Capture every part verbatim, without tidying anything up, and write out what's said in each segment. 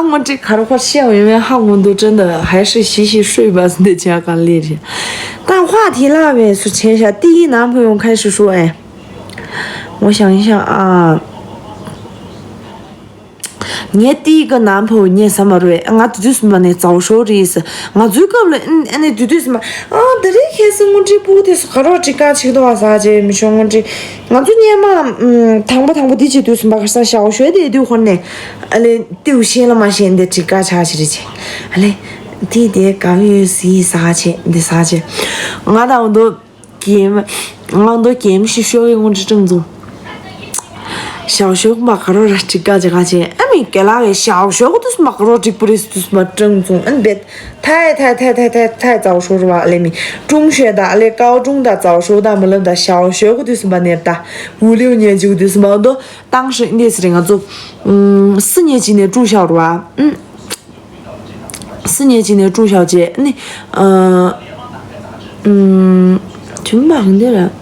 ཨ་ངོ་ཀྲི་ག་རེ་ཁོ་བཤད་ཡོད་མེད་ཧ་གོ་འདུག་ཀྲི་འདི་ཧའི་ཧྲི་ཤི་ཤི་ཧྲུའི་བ་སི་འདི་བྱས་ག་ལེ་རེད། ད་ཧྭ་ཐི་ལ་བས་སུ་ཆེན་ཤ་ཏི་ཡི་ནང་ཕོ་ཡོང་ཁ་ཧྲི་ཧྲུ་ཨེ། ངོ་ཤང་ཤང་ཨ། ངས་ཏི་གི་ནང་ཕོ་ངས་ཟ་མ་རུ་ཨེ། ང་དུས་དུས་སུ་མ་ནས་ཙའུ་ཤོ་རིས། ང་ཚོའི་སྐབས་ལ་ཨ་ནི་དུས་དུས་སུ་མ་ཨ་ད་རེས་ཁྱེད་སུ་ངོ་ཀྲི་པུ་དེ་སུ་ག་རོ་ཀྲི་ཀ་ཆིག་ཏོ་བ་ཟ་ཅེ་མི་ཤོང་ངོ་ཀྲི། ང་ཚོ་སྙེ་མ་དང་པོ་དང་པོ་དི་ཆེ་དུས་སུ་མ་ག་ས་ཞའོ་ཤོས་དེ་དུས་ཧོར་ནས་ཨ་ལེ། ཏེའུ་ཤེས་ལ་མ་ཤེས་འདི་ཅིག་ཀ་ཆ་ཆི་རི་ཆེ། ཨ་ལེ། དེ་དེ་ག་བི་ཡོད་སི་ས་ཆེ་འདི་ས་ཆེ། ང་དང་འདོ་གེམ། ང་འདོ་གེམ་ཤི་ཤོ་གི་ངོ་ཅི་ཀྲང་ཙུང་། ཞའོ་ཤོ་མ་ག་རོ་ར་ཅིག་ཀ་ཅི་ཀ་ཆེ། ཨ་མི་ཀེ་ལ་གི་ཞའོ་ཤོ་གི་དུས་མ་ག་རོ་ཅིག་པུ་རི་སི་དུས་མ་ཀྲང་ཙུང་ཨན་བེད། ཐའི་ཐའི་ཐའི་ཐའི་ཐའི་ཐའི་ཙའོ་ཤོ་རུ་བ་ཨ་ལེ་མི། ཀྲུང་ཤོས་དང་ཨ་ལེ་ཀའོ་ཀྲུང་དང་ཙའོ་ཤོ་དང་མི་ལབ་དང་ཞའོ་ཤོ་གི་དུས་མ་ནེར་ད། ཝུ་ལིའུ་ཉན་ཅུ་གི་དུས་མ་འདོ། ཏང་ཧྲི་འདི་སི་རེ་ང་ཚོ། ཨུམ། སི་ཉེ་ཅི་ནས་ཀྲུ་ཤའོ་རུ་བ། ཨུམ། སི་ཉེ་ཅི་ནས་ཀྲུ་ཤའོ་ཅེ་ནི། ཨ། ཨུམ། ཐུན་མ་ཧང་འདི་ར།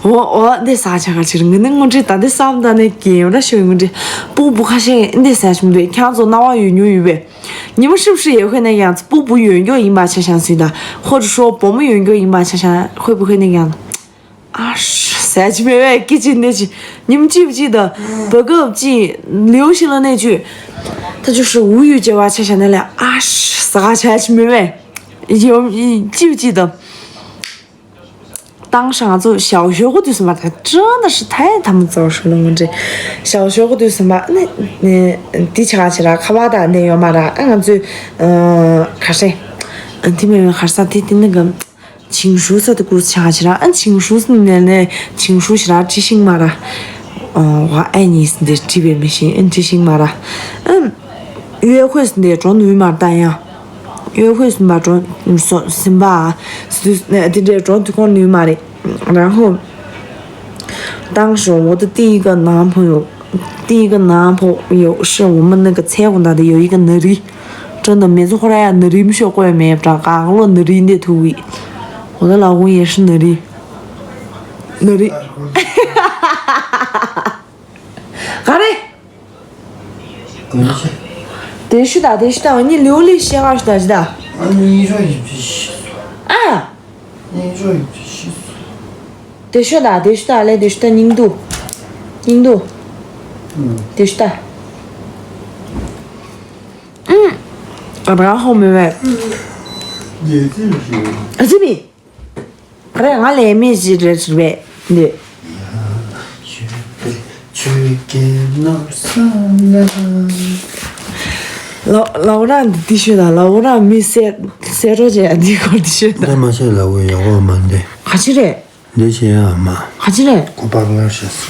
འོ་འོ་འདི་ས་ཆ་ག་ཕྱིར་ངི་ནི་ངོ་འདྲི་ད་འདི་བསམ་ད་ནི་གེ་ཡོད་ར་ཤོད་ངོ་འདྲི། པུ་པུ་ཁ་ཤས་འདི་ས་ཆུང་འདི་ཁྱང་ཚོ་ན་བ་ཡོད་ཉུ་ཡོད་པས། ཉི་མ་ཧྲིབ་ཧྲིབ་ཡོད་ཁོས་ནས་ཡང་ཚ་པུ་པུ་ཡོད་མགྱོགས་ཡིན་པ་ཆ་ཤང་སུས་ད། ཧོ་ཧྲོ་བོ་མོ་ཡོད་མགྱོགས་ཡིན་པ་ཆ་ཤང་ཁོས་པུ་ཁོས་ནས་ཡང་། ཨ་ཧྲ་ཟས་ཅི་མེད་པས་སྐད་ཅིག་འདི་ཅི། ཉིམ་ཅིབ་ཅིག་དང་། བ་གབ་ཅིག་ལེའུ་ཤི་ལ་ནས་ཅུ། ད་ཅུ་ཧྲི་ཝུ་ཡུ་ཅེ་བ་ཆ་ཤ་ནས་ལས་ཨ་ཧྲ་ཟ་ག་ཆ་ཅི་མེད་པས། ཡོམ་ཅིབ་ཅིག་དང་། ཏང་ཧྲང་ཚོ་ཞའོ་ཞོ་གོ་དུས་སུ་མ་ད་ཅི་ན་ཧྲི་ཐའི་ཐ་མ་ཚོ་ཧྲི་ལུང་འདྲི། ཞའོ་ཞོ་གོ་དུས་སུ་མ་ནི་ནི་འདི་ཆ་ཆི་ར་ཁ་བ་ད་ནི་ཡོད་མ་ར་ཨ་ང་ཚོས་ཁ་ཧྲེ། འདི་མེད་མེད་ཁར་ས་དེ་དེ་ནི་གམ། ཆིང་ཧྲུའུ་ས་དེ་ཀུ་ཆ་ཆི་ར་ཨན་ཆིང་ཧྲུའུ་ས་ནས་ནས་ཆིང་ཧྲུའུ་ཞི་ར་ཅི་ཤིང་མ་ར། ཝ་ཨ་ནི་སི་འདི་ཅི་བེ་མི་ཤིང་ཨན་ཅི་ཤིང་མ་ར། ཨན། ཡོད་ཁོས་སི་འདི་གྲོན་ནུས་མ་ར་ད་ཡང་། ཡོད་ཁོས་སི་མ་གྲོན་སོ་སིམ་པ། སི་དུས་ནས་དེ་འདྲའི་གྲོན་དུ་ཁོང་ནུས་མ་རེད། རང་ཧོ།当时我的第一个男朋友，第一个男朋友是我们那个菜馆的有一个男的，真的每次回来呀，男的没学过也没有，刚刚男的的土味，我的老公也是男的，男的。 ག་རེ། དེ་ཤི་ད་དེ་ཤི་ད་ནི་ལིའུ་ལི་ཤེ་ག་ཤི་ད་ཤི་ད། ཨ་ནི་ཡིན་རོ་ཡིན་པའི་ཤི་སོ། ཨ། ཡིན་རོ་ཡིན་པའི་ཤི་སོ། དེ་ཤི་ད་དེ་ཤི་ད་ལེ་དེ་ཤི་ད་སྙིང་དུ། སྙིང་དུ། དེ་ཤི་ད། ཨུམ། ཨ་བ་ཧོ་མེ་བེ། ཡེ་ཙི་ཤི། ཨ་ཙི་མི། རེད་ང་ལས་མི་ཞིག་རེད་ཟེར་བས་འདི། ཆོས་ཀྱི་ནོར་བཟང་ལ། ལ་ལའོ་རང་འདི་འདི་ཤོད་ད་ལའོ་རང་མི་སེ་སེ་རོ་ཅེ་འདི་སྐོར་འདི་ཤོད་ད། འདི་མ་བྱས་ལ་འོ་ཡག་པོ་མ་འདི། ག་ཅི་རེད། འདི་བྱས་ཡ་མ། ག་ཅི་རེད། ཁོ་པག་ལ་ཤ་ཟིག་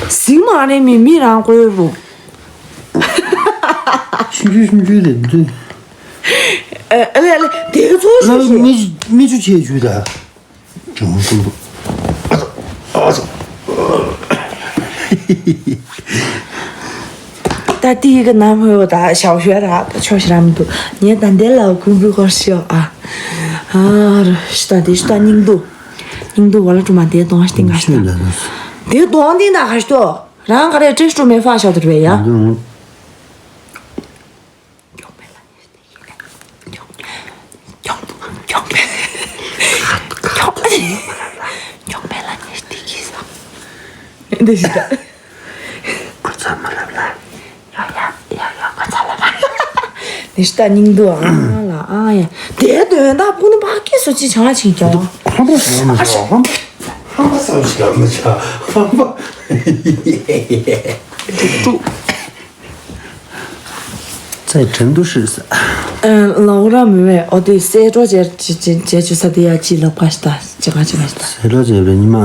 ཟ། ཟིག་མ་རེད་མི་མི་རང་བཀོད་རུ། ཤུན་ཆུ་ཤུན་ཆུ་རེད་འདི། ཨ་ལེ་ཨ་ལེ་དེ་ག་ཚོ་ཤོད་ཤོད། མི་མི་ཆུ་ཆེ་ཆུ་ད། ད་དེའི་གི་ནམ་ཧོ་ད་ཞའོ་ཞུ་ར་ད་ཆོ་ཤི་ར་མི་འདུག་ངས་ད་འདི་ལ་ཀུན་པུ་ཧོར་ཤི་ཨ། ཨ་ར་ཤི་ད་དེ་ཤི་ད་སྙིང་སྡུག་སྙིང་སྡུག་བ་ལ་ཀྲུ་མ་དེ་གདོང་ཤི་ཏིང་ག་ཤི་ད། དེ་གདོང་ཏིང་ད་ག་ཤི་ཏོ། རང་ག་རེ་ཀྲེ་ཤི་ཏོ་མེ་ཧྥ་ཤ་དུར་བེ་ཡ། མྱོང་མེད་ལ་ཉེས་ཏེ་ཡིན། མྱོང་མེད། མྱོང་མེད། མྱོང་མེད་ལ་ཉེས་ཏེ་ཡིན་ས། འདི་ཞིག་ད། ཁོ་ཚ་མ་ལབ་ལ། ཡ་ཡ་ཡ་ཡ་ཁོ་ཚ་ལབ་ལ། འདི་ཞིག་ད་སྙིང་སྡུག་ཨ་ལ་ཨ་ཡ། དེ་དོན་དག་ཕུ་ནི་ཕ་སྐད་སོ་ཅི་བྱ་བ་ཆིང་ཀྱང་། ཧམ་པ་སོ་མི་བྱ། ཧམ་པ་ཧམ་པ་སོ་ཅི་ལབ་མི་བྱ། ཧམ་པ། ཏུ། ཚེ་དྲན་དུ་ཧྲིལ་ས། ཨ། ལའོ་ར་མི་བས་ཨོ་དེ་སེ་གྲོ་ཅེར་ཅེར་ཅེར་ཅེར་ཅེར་ས་དེ་ཡ་ཅི་ལབ་པ་ཤི་ད་ཅི་ག་ཅི་ག་ཤི་ད། སེ་གྲོ་ཅེར་བས་ཉི་མ་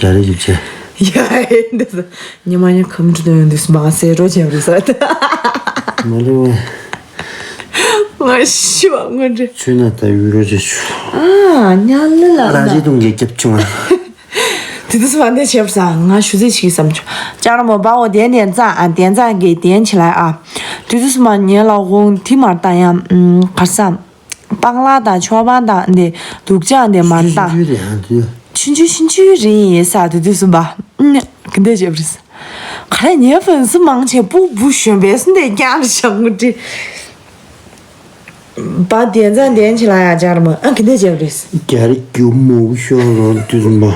རྒྱ་རེ་ཅིག་ཅེ། ཡ་ཨེ་འདི་ས་ཉི་མ་ཉི་ཁམ་ཁྲུ་དོན་འདི་སུ་མ་སེ་གྲོ་ཅེར་བས་ས་ད། མ་ལེ་བས། ང་ཤི་བ་ངོ་འདྲི། ཆུ་ན་ད་ཡུ་རོ་ཅེ་ཆུ། ཨ་ཉ་ལི་ལ་ར་ན། ར་ཅི་དུང་གེ་ཀྱབ་ཆུང་ཨ། དེ་དུས་སུ་མ་འདས་བྱས་པ་ས་ང་ཞུ་ཚིག་ཞིག་བསམ་བྱུང་། ལྕགས་ར་མོ་བ་འོ་དེ་ནས་རྩ་ཨ་དེ་རྩ་གི་དེན་ཆི་ལ་ཨ། དེ་དུས་སུ་མ་ཉེ་ལ་འོང་དེ་མར་ལྟ་ཡང་གར་ས། སྤང་ལ་དང་ཆོ་བ་དང་འདི་དུག་ཅག་འདི་མར་ལྟ། ཆུན་ཆུ་ཆུན་ཆུ་རེད་ས་དེ་དུས་སུ་མ། གི་འདས་བྱས་པ་རེད། ག་རེ་ཉེ་ཕན་སུ་མང་ཆེ་པུ་བུ་གཞོན་པས་སུ་འདས་ཀྱང་ཞང་ངུ་ཏི། བ་དེ་ཚང་དེན་ཆེ་ལ་ཡ་ཇར་མ་ཨ་གི་འདས་ཇར་རེས། ཇར་རྒྱུ་མོ་ཤོ་རོ་དུས་མ།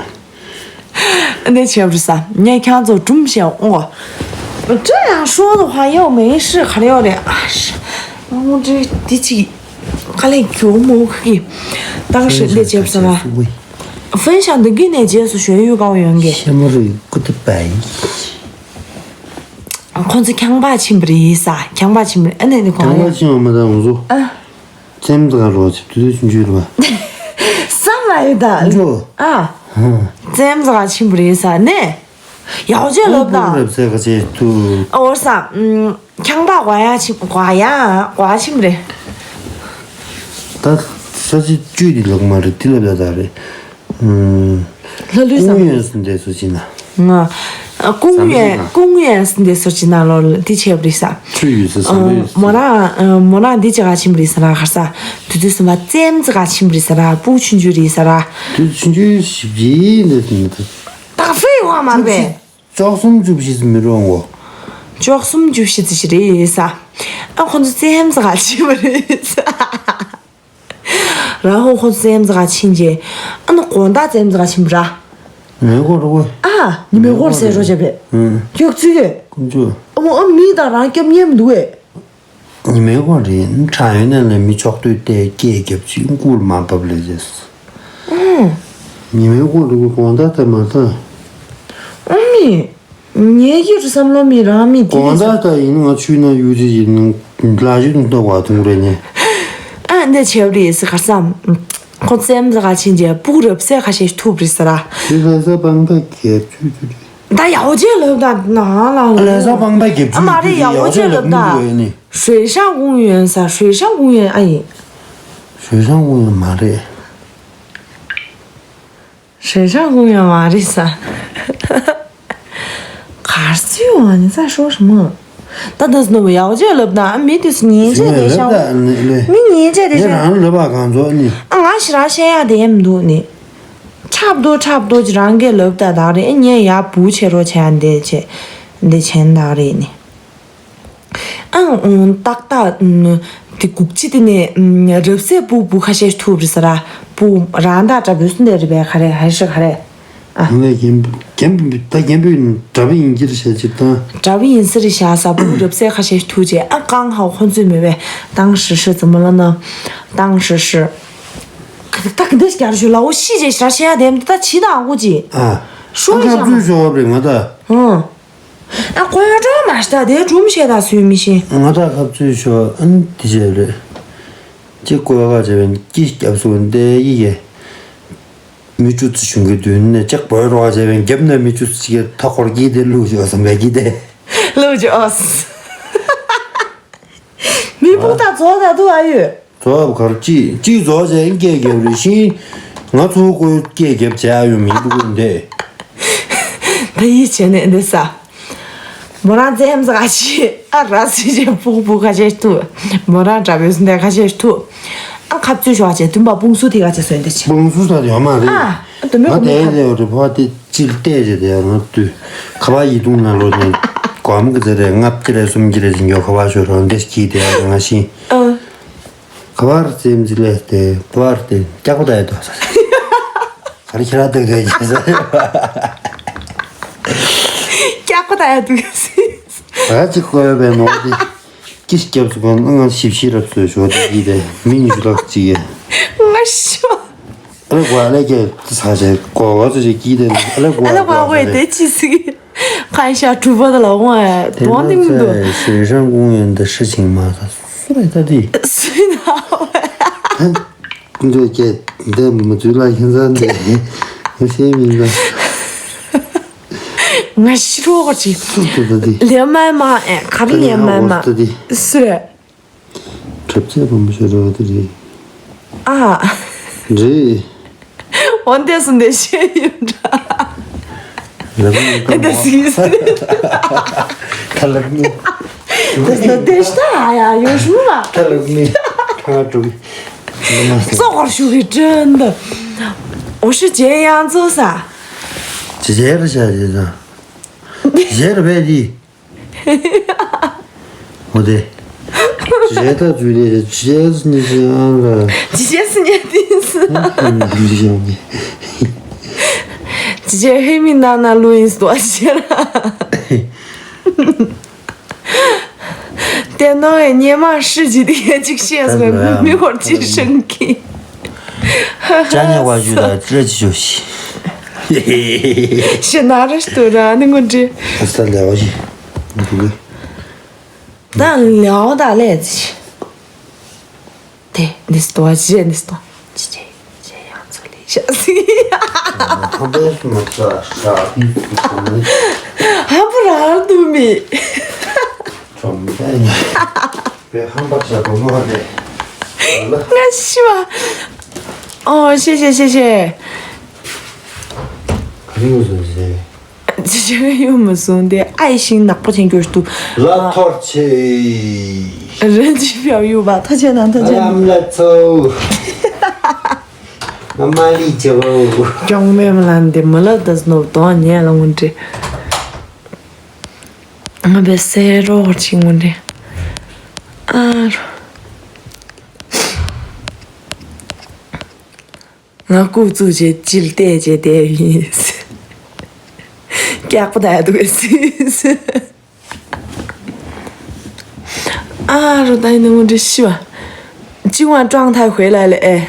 འདས་ཇར་རེས་ས་ངས་ཁྱང་ཚོ་གྲུམ་ཞེ་འོང་གོ། 这样说的话，又没事，还有点啊，是，我这第几，还来给我摸黑，当时那节不是啦，分享的给那节是学语高原给。 ཤ་མོ་རུ་ཀུ་ཏི་པའི། ཁོང་ཚོ་ཁྱང་པ་ཕྱིན་པ་རེད་ས། ཁྱང་པ་ཕྱིན་པ་རེད། ཨ་ནི་ནི་གོང་ཁྱང་པ་ཕྱིན་པ་མ་དང་ང་ཚོ། ཨ། ཙེམ་ཙ་ག་རོ་ཅིག་དུས་དུས་ཆུང་ཆུང་རེད་པ། བསམ་མ་ཡོད་ད། ཅོ། ཨ། ཙེམ་ཙ་ག་ཕྱིན་པ་རེད་ས་ནས། ཡག་ཅེ་ལབ་ད། རབ་ཟེར་ག་ཅེ་ཐུ། ཨོ་ས། ཁྱང་པ་གོ་ཡ་ཕྱིན་གོ་ཡ་གོ་ཡ་ཕྱིན་པ་རེད། ད་ས་ཅི་བཅུད་དེ་ལོག་མ་རེད་དེ་ལབ་ད་ད་རེད། ལྷ་ལུས་སམ། ཀུང་ཡོན་སུ་འདས་སུ་ཅི་ན། ང་། ཀུང་ཡོན་ཀུང་ཡོན་སུ་འདས་སུ་ཅི་ན་ལོ་འདི་བྱས་པ་རེད་ས། ཆུ་ཡོད་ས་སམ་པའི་མོ་རང་མོ་རང་འདི་ཅི་ག་ཕྱིན་པ་རེད་ས་ར་ཁར་ས། དུས་དུས་སུ་མ་ཙེམ་ཙི་ག་ཕྱིན་པ་རེད་ས་ར་པུ་ཆུན་ཆུ་རེད་ས་ར། དུས་ཆུན་ཆུ་ཞིབ་ཅི་འདས་སུ་མི་ཐུབ། ད་ཧྥེ་ཝང་མ་རེད། བཅུ་གསུམ་བཅུ་བཞི་ཙམ་མི་རུང་ངོ་། བཅུ་གསུམ་བཅུ་བཞི་ཙམ་ཞིག་རེད་ས། ཨ་ཁོ་ཚོ་ཙེམ་ཙི་ག་ཕྱིན་པ་རེད་ས། ར་ཧོ་ཁོ་ཙེམ་ཙི་ག་ཕྱིན་རྗེས། ཨ་ནི་དགོང་དག་ཙེམ་ཙི་ག་ཕྱིན་པ་ར། ཉི་མའི་སྐོར་ར་བོ། ཨ། ཉི་མའི་སྐོར་ཟེར་རོ་བྱས་པས། ཨུ། ཁྱོད་ཚུད། ཀུན་སྤྱོད། ཨ་མོ་ཨ་མི་དང་རང་སྐྱབས་ཉན་མི་འདུག་བས། ཉི་མའི་སྐོར་རེད་ཁྲ་ཡོད་ན་ལས་མི་ཆོག་ལྟོས་ཏེ་སྐད་རྒྱབ་ཅིག་མགུར་མ་བབས་ལས་བྱས། ཨུ། ཉི་མའི་སྐོར་རེད་དགོང་དག་ད་མ་ད། ཨ་མི། ངའི་ཡིད་རུ་བསམ་བློ་མི་རང་མི་དེ་དགོང་དག་ད་ཡིན་ང་ཆུ་ན་ཡུ་ཙི་ཡིན་ལ་ཞུ་དུང་ཏོག་བ་དུང་རེ་ཉེ། ཨ་འདི་བྱེད་རེས་སི་གར་སམ། ཁོ་ཙེམ་ཙ་ག་ཕྱིན་རྗེས་སྤུ་རབ་སའི་ཁ་ཤས་ཐུབ་རེས་ས་ར། དེ་ལ་ས་སྤང་པ་གས་ཆུ་ཆུ་རེད། ད་ཡག་ཅེ་ལབ་ད་ན་ལ་ལ་ས་སྤང་པ་གས་ཆུ་ཨ་མ་རེད་ཡག་ཅེ་ལབ་ད། 水上公园ས་水上公园ཨ་ཡིན། 水上公园མ་རེད། 水上公园མ་རེད་ས། གར་སུ་ཡོང་ནི་ས་ཤོར་མ། ད་ད་སུ་ནོ་ཡག་ཅེ་ལབ་ད་མི་དུས་ཉིན་ཅེ་དེ་ཤང་། མི་ཉིན་ཅེ་དེ་ཤང་། རང་ལབ་པ་གང་ཚོ་ནི། ཨ་ང་ཞི་ར་ཤེས་ཡ་དེ་ཡེམ་འདུག་ནི། ཁྲབ་རྡོ་ཁྲབ་རྡོ་ཅི་རང་གིས་ལབ་ད་ད་རེད་ཉེ་ཡ་བུ་ཆེ་རོ་ཆེ་ཡ་འདི་ཆེ་འདི་ཆེན་ད་རེད་ནི། ཨང་ཨང་ཏག་ཏག་དེ་གུག་ཅི་དེ་ནས་རབ་སའི་བུ་བུ་ཁ་ཤས་ཐུབ་རེད་ས་ར་བུ་རང་ད་དྲ་བུ་སུན་དེ་རེད་པས་ག་རེ་ཧ་ཤི་ག་རེ། ཨ། ངས་རྒན་རྒན་ད་རྒན་པོའི་དྲ་བུ་ཡིན་གྱི་རེད་ཤ་ཅིག་དང་། དྲ་བུ་ཡིན་སི་རེད་ཤ་ས་བུ་རབ་སའི་ཁ་ཤས་ཐུབ་ཅེ་ཨ་ཀང་ཧའོ་ཁོང་ཚོས་མེད་པས་ཏང་ཧྲི་ཧྲི་ཙི་མ་ལ་ན་ཏང་ཧྲི་ཧྲི། ད་ག་འདི་ཞིག་རྒྱར་ཞུ་ལ་འོ་ཤི་ཅེ་ཤ་ཤ་ཡ་དེ་ད་ཆི་ད་ཨ་ཁུ་ཅི། ཨ། ཤོ་ཨ་ཡི་ཤ་ཁ་བཙུད་ཤོ་བ་རེད་ང་ད། ཧུང་། ཨ་ཀོ་ཡ་ཀྲོ་མ་ཤ་དེ་གྲུམ་ཤེས་ད་སུས་མི་ཤེས། ང་ད་ཁ་བཙུད་ཤོ་ཨན་དེ་བྱས་རེད། ཅི་ཀོ་ཡ་ཁ་བྱས་པའི་ཀི་སྐྱབས་སུ་འདས་ཡི་གེ་མི་བཅུ་ཙི་བྱུང་གི་དུས་ནས་ཅག་བོད་རོགས་བྱས་པའི་རྒྱབ་ནས་མི་བཅུ་ཙི་ཅིག་གི་ཐོག་འཁོར་གྱིས་དེ་ལུག་ཞོ་བསམ་པའི་གི་དེ། ལུག་ཞོ། མི་ཕུག་ད་ཚོ་ད་དུ་ཨ་ཡོད། རྫོགས་གར་ཅི་ཅི་རྫོགས་བྱས་སྐད་རྒྱབ་རེ་ཤི། ང་ཚོ་ཀོ་སྐད་རྒྱབ་བྱས་ཨ་ཡོད་མི་འདུག་འདི། ད་ཡིད་བྱས་ནས་འདི་ས། མོ་རང་ཙེམ་ས་ཁ་ཤས་ཨ་ར་སི་ཅེ་ཕུག་ཕུག་ཁ་ཤས་ཐུ། མོ་རང་དྲ་བའི་སུན་དེ་ཁ་ཤས་ཐུ། ཨ་ཁ་བཙུད་ཤོག་ཅེ་དུན་པ་སྤུང་སུ་དེ་ཁ་ཅེ་སོན་དེ་ཆེ། སྤུང་སུ་ས་ཡོད་མ་རེད། ཨ་དུ་མེ་ང་གོ་མེ་དེ་ཁ། དེ་བ་དེ་ཅིལ་བལྟས་ཅེ་དེ་ང་དུ། ཁ་བ་ཡིད་དུང་ན་ལོ་ནས་གོམ་གི་ཟེར་རེ་ལྔ་བཅུ་རེ་སུམ་ཅུ་རེ་ཅིག་ཡོད་ཁ་བ་ཤོར་རང་དེ་སྐྱིད་དེ་ང་ཤི། ཨ། ག་བར་ཙེམ་ཙི་ལས་ཏེ་བར་ཏེ་སྐྱག་པ་ད་ཡ་དོ་ས། ག་རེ་ཁྱེད་ར་དག་དག་ཡིན་ས། སྐྱག་པ་ད་ཡ་དུ་ཡ་སི། ག་ཅི་ཁོ་ཡ་བའི་ནོ་དེ་ཀི་སྐྱབས་སུ་གོ་ང་ཞིབ་ཤི་རབ་སོས་ཞོ་དེ་གི་དེ་མི་ཉི་ཤུ་ལག་ཅིག་ཡ། ང་ཤོ། ཨ་ལེ་གོ་ཨ་ལེ་ཀེ་ས་ཆེ་གོ་གོ་ཚོ་ཅིག་གི་དེ་ཨ་ལེ་གོ་ཨ་ལེ་གོ་ཨ་ལེ་དེ་ཅི་སི། 看一下主播的老公哎，多灵的。水上公园的事情嘛，他虽然他的。谁拿回来？他，你这这这么嘴了，现在的，我先明白。 ང་ཤི་རོགས་ཅིག་ལེ་མ་མ་ཨེ་ག་རེ་ལེ་མ་མ་སུ་རེད། གྲབས་ཚད་སྦོམ་ཤོས་རེད་བ་དེ་རེད། ཨ། རེད། འོན་ཏེ་སུ་འདི་ཤེས་ཡོད་འདྲ། ལབ་མི་ཨེ་ད་སི་སི། ད་ལབ་མི། ད་སི་ད་དེ་ཤ་ཡ་ཡོ་ཤུ་མ། ད་ལབ་མི། ཁ་དྲུག་ཙོག་གར་ཤུ་གི་དྲན་འདི། འོ་ཤུ་ཇེ་ཡང་ཙོ་ས། ཇེ་ཇེ་ར་ཤ་ཇེ་ས། ཟེར་བས་དེ། འོ་དེ། ཇེ་ད་ཇུ་ལེ་ཇེ་སི་ཉེ་ཅི་ཨང་ལ། ཇེ་སི་ཉེ་ཏིས། ཇེ་ཧེ་མི་ན་ན་ལུ་ཨིན་སྟོ་ཨ་ཤེ་ར། དེ་ནོ་ཨེ་ཉེ་མ་ཧྲི་ཇི་དེ་ཅིག་ཤེས་སོ་མི་ཧོར་ཅི་ཧྲང་གི། ཅ་ཉེ་བ་ཞུ་ད་ཅི་ཅི་ཞུ་ཤི། ཤི་ན་ར་སྟོ་ར་ནི་ངོ་འདྲི། ཨ་ས་ལེ་བ་ཞི། ད་ལེའོ་ད་ལེ་ཅི། དེ་ནི་སྟོ་ཅི་ནི་སྟོ། ཅི་ཅི་ཅི་ཡང་ཚོ་ལི་ཤ་སི། ཧམ་པ་སུ་མ་ཚ་ཤ་སི་སུ་གོ་མི། ཧམ་པ་ར་དུ་མི། ཁྲོམ་ཡ་ཡ། པའི་ཧམ་པ་ཤ་གོ་མ་རེད། ང་ཤི་བ། ཨོ་ཤེ་ཤེ་ཤེ་ཤེ། ག་རེ་ཡོད་ཟེར་ཟེར། ཅི་ཅི་ཡོད་མ་སོང་དེ་ཨའི་ཤིང་ནག་པོ་ཆེན་གྱོར་ཏུ། ལ་ཐོར་ཆེ། རན་ཅི་ཕྱག་ཡོད་པ་ཐ་ཆེ་ནང་ཐ་ཆེ་ནང་། ལམ་ལ་ཚོ། ང་མ་ལི་ཅོ། ཀྱང་མེ་མ་ལན་དེ་མ་ལ་དས་ནོ་དོ་ཉེ་ལ་ངུན་ཏེ། ང་བེ་སེ་རོ་ཅི་ངུན་ཏེ། ཨ་རོ། ང་ཀུ་ཙུ་ཅེ་ཅིལ་ཏེ་ཅེ་དེ་ཡིན། སྐྱག་པ་ད་ཡ་དུ་ག་སི། ཨ་རོ་ད་ཡིན་ནི་ངོ་འདྲི་ཤི་བ། ཅི་ཝང་ཀྲང་ཐའི་ཧུའེ་ལ་ལེ་ཨེ།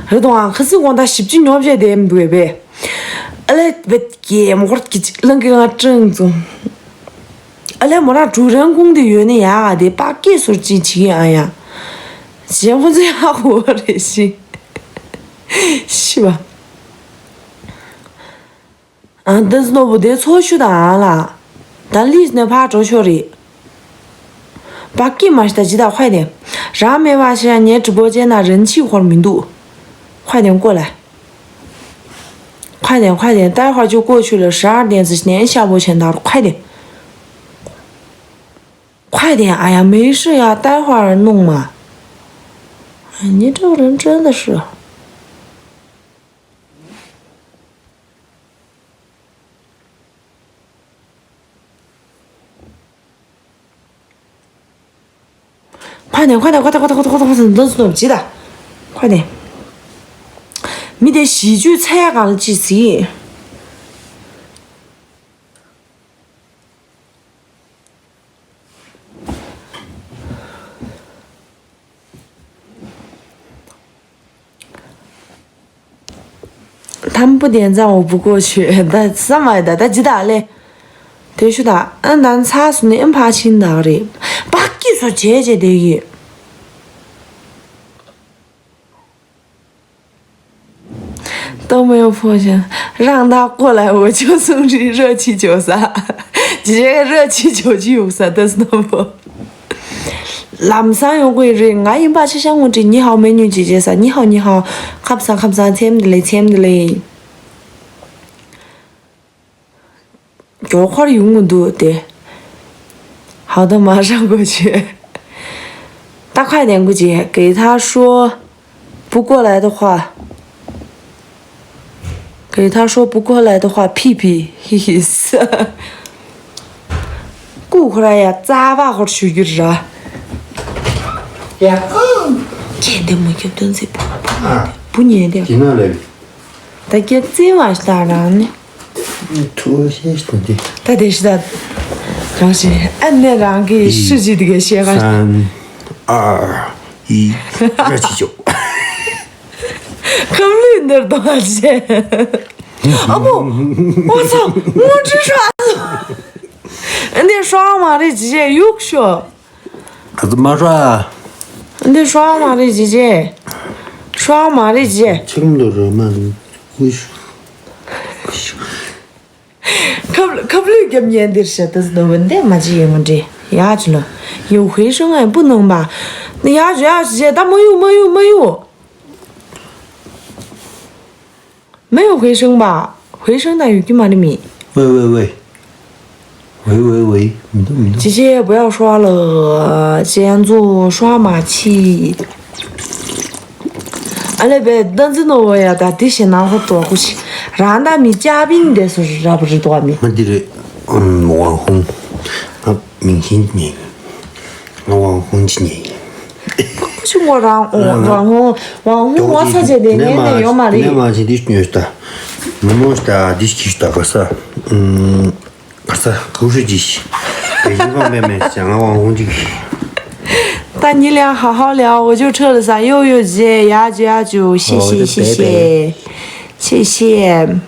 རི་དོང་ཨ་ཁ་སི་ཝང་ད་ཞིབ་ཅི་ཉོབ་ཅེ་དེ་མི་དུ་བེ་བེ། ཨ་ལེ་བེ་ཀེ་མོ་ཧོར་ཀི་ཅི་ལང་ཀི་ང་ཀྲང་ཙུ། ཨ་ལེ་མོ་ར་ཀྲུའུ་རེན་ཀུང་དེ་ཡོད་ནི་ཡ་ག་དེ་པ་ཀེ་སོར་ཅི་ཅི་ཨ་ཡ། ཇེ་མོ་ཙེ་ཧ་ཧོ་རེ་ཤི། ཤི་བ། ཨ་འདི་ནོ་བུ་དེ་ཚོ་ཤུ་དང་ལ། ད་ལིས་ནས་ཕར་འགྲོ་ཤོ་རེད། པ་ཀི་མ་ཤི་ད་ཇི་ད་ཁོས་དེ། རང་མེད་པ་ཤི་ཡ་ཉེ་གྲི་པོ་ཅན་ན་རིན་ཆི་ཧོར་མི་འདུག་ཁོས་དེ་ཀོ་ལ། ཁོས་དེ་ཁོས་དེ་ཏའི་ཧོར་ཅུ་ཀོ་ཆུ་ལ་ཧྲ་དེ་ཟི་ནས་ཤ་བོ་ཆེན་དར་ཁོས་དེ། ཁོས་དེ་ཨ་ཡ་མེ་ཧྲི་ཡ་ཏའི་ཧོར་སྣུང་མ། ཉེ་གྲི་རིན་ཅན་ད་ཧྲི། ཁ་ནས་ཁ་ནས་ཁ་ནས་ཁ་ནས་ཁ་ནས་འདི་ཚོ་ཅི་ད། ཁ་ནས། མི་དེ་གཞི་རྒྱུ་ཚད་གང་ལ་ཅི་ཟིག་ཐམ་པོ་དེ་ཚང་འོ་བུ་གོ་ཆོད་ད་བསམ་མ་ཡོད་ད་ད་ཇི་ད་ལེ། དེ་ཤུ་ད་ཨ་ད་ཚ་སུ་ནི་ཨམ་ཕ་ཆིན་ད་རེད། པག་ཀི་སོ་བྱས་བྱས་དེ་གི། ཏོ་མེ་ཕོ་ཞན་རང་ད་ཀོ་ལ་འོ་ཆོ་སུང་རི་ར་ཆི་ཆོ་ས། ཇི་ར་ཆི་ཆོ་ཅི་ཡོད་ས་ད་སྣ་བོ། ལམ་སང་ཡོང་དགོས་རེད། ང་ཡིན་པ་ཆ་ཤ་ངོ་དྲི་ཉི་ཧའོ་མེ་ཉུ་ཅི་ཅེ་ས་ཉི་ཧའོ་ཉི་ཧའོ། ཁབ་ས་ཁབ་ས་ཚེམ་དེ་ལེ་ཚེམ་དེ་ལེ། མགྱོགས་ཁར་ཡོང་གི་འདུག་སྟེ། ཧའོ་ད་མ་རང་དགོས་ཆེ། ད་ཁ་ནས་དགོས་ཆེ་གེ་ཐ་ཧྲོ། 不过来的话，给他说不过来的话，屁屁，嘿嘿。 སྐུ་ཁོ་ར་ཡ་རྩ་བ་ཧོར་ཞུ་རྒྱུ་ར། ཡ། ཁྱེད་འདི་མོ་ཁྱབ་སྟོན་ཚེ་བུ་ཉེ་དེ། དེ་ན་ལེ། ད་ཁྱེད་རྩེ་བ་ཞིག་ད་རང་ནི། ཐུ་ཤེས་ཤིག་དང་དེ། ད་དེ་ཤི་ད། རང་ཤི་ཨ་ནེ་རང་གི་ཤི་ཞིག་དེ་ག་ཤེས་ག །三། 二། 一། 热气球。 ཁམ་ལུས་འདིར་གཏོང་བ་བྱས། ཨ་མོ། ཨོ་ཚ། ངོ་སྤྲོད་ཧྲ། འདི་ཧྲ་མ་རེད་ཅི་བྱས་གཡུག་ཤོག་ཨ་ཙི་མ་ཧྲ། འདི་ཧྲ་མ་རེད་ཅི་བྱས། ཧྲ་མ་རེད་ཅི་བྱས། ཁྱིམ་དུ་རོལ་མ་ཀུ་ཤུ། ཁབ་ཁབ་ལུས་རྒྱབ་ཉན་འདིར་བྱས་ཏེ་ནོ་བན་དེ་མ་ཅི་ཡེ་མ་འདྲེ། ཡ་ཅི་ལོ། ཡོ་ཧེ་ཧྲང་ཨེ་པུ་ནང་མ། ཡ་ཅི་ཡ་ཅི་བྱས་ད་མ་ཡུ་མ་ཡུ་མ་ཡུ། 没有回声吧？回声但有句嘛的米。 喂喂喂。喂喂喂，你都没动。 姐姐不要刷了，这样做刷马屁。 ཨ་ལེ་བེ་ད་འཛི་ནོ་བ་ཡ་ད་དེ་ཞེ་ན་ཧོ་ཏོ་ཀུ་ཤི། རང་ད་མི་ཅ་པིན་དེ་སུ་ར་བ་རི་ཏོ་མི། མ་འདི་རེད། ཨམ། ཝང་ཧུང་། ང་མིང་ཆེན་ཅིག་ཉན། ང་ཝང་ཧུང་ཅིག་ཉན། ཁོ་ཆུང་ངོ་རང་ཨོ་ཝང་ཧུང་ཝང་ཧུང་ངོ་ཚ་བྱས་ཏེ་ནས་ནས་ཡོད་མ་རེད། ནས་མ་བྱས་འདི་ཉོས་ཤི་ད། མི་མོ་ཤི་ད་འདི་ཤི་ཤི་ད་ག་ས། ཨམ། ག་ས་གུ་ཧྲི་ཅི་ཤི། བེ་ཤིང་ཁང་པའི་མེད་ཅང་ང་ཝང་ཧུང་ཅིག་ད་ཉི་ལིང་ཧ་ཧའོ་ལིང་我就撤了噻，又又姐呀姐呀姐，谢谢谢谢谢谢。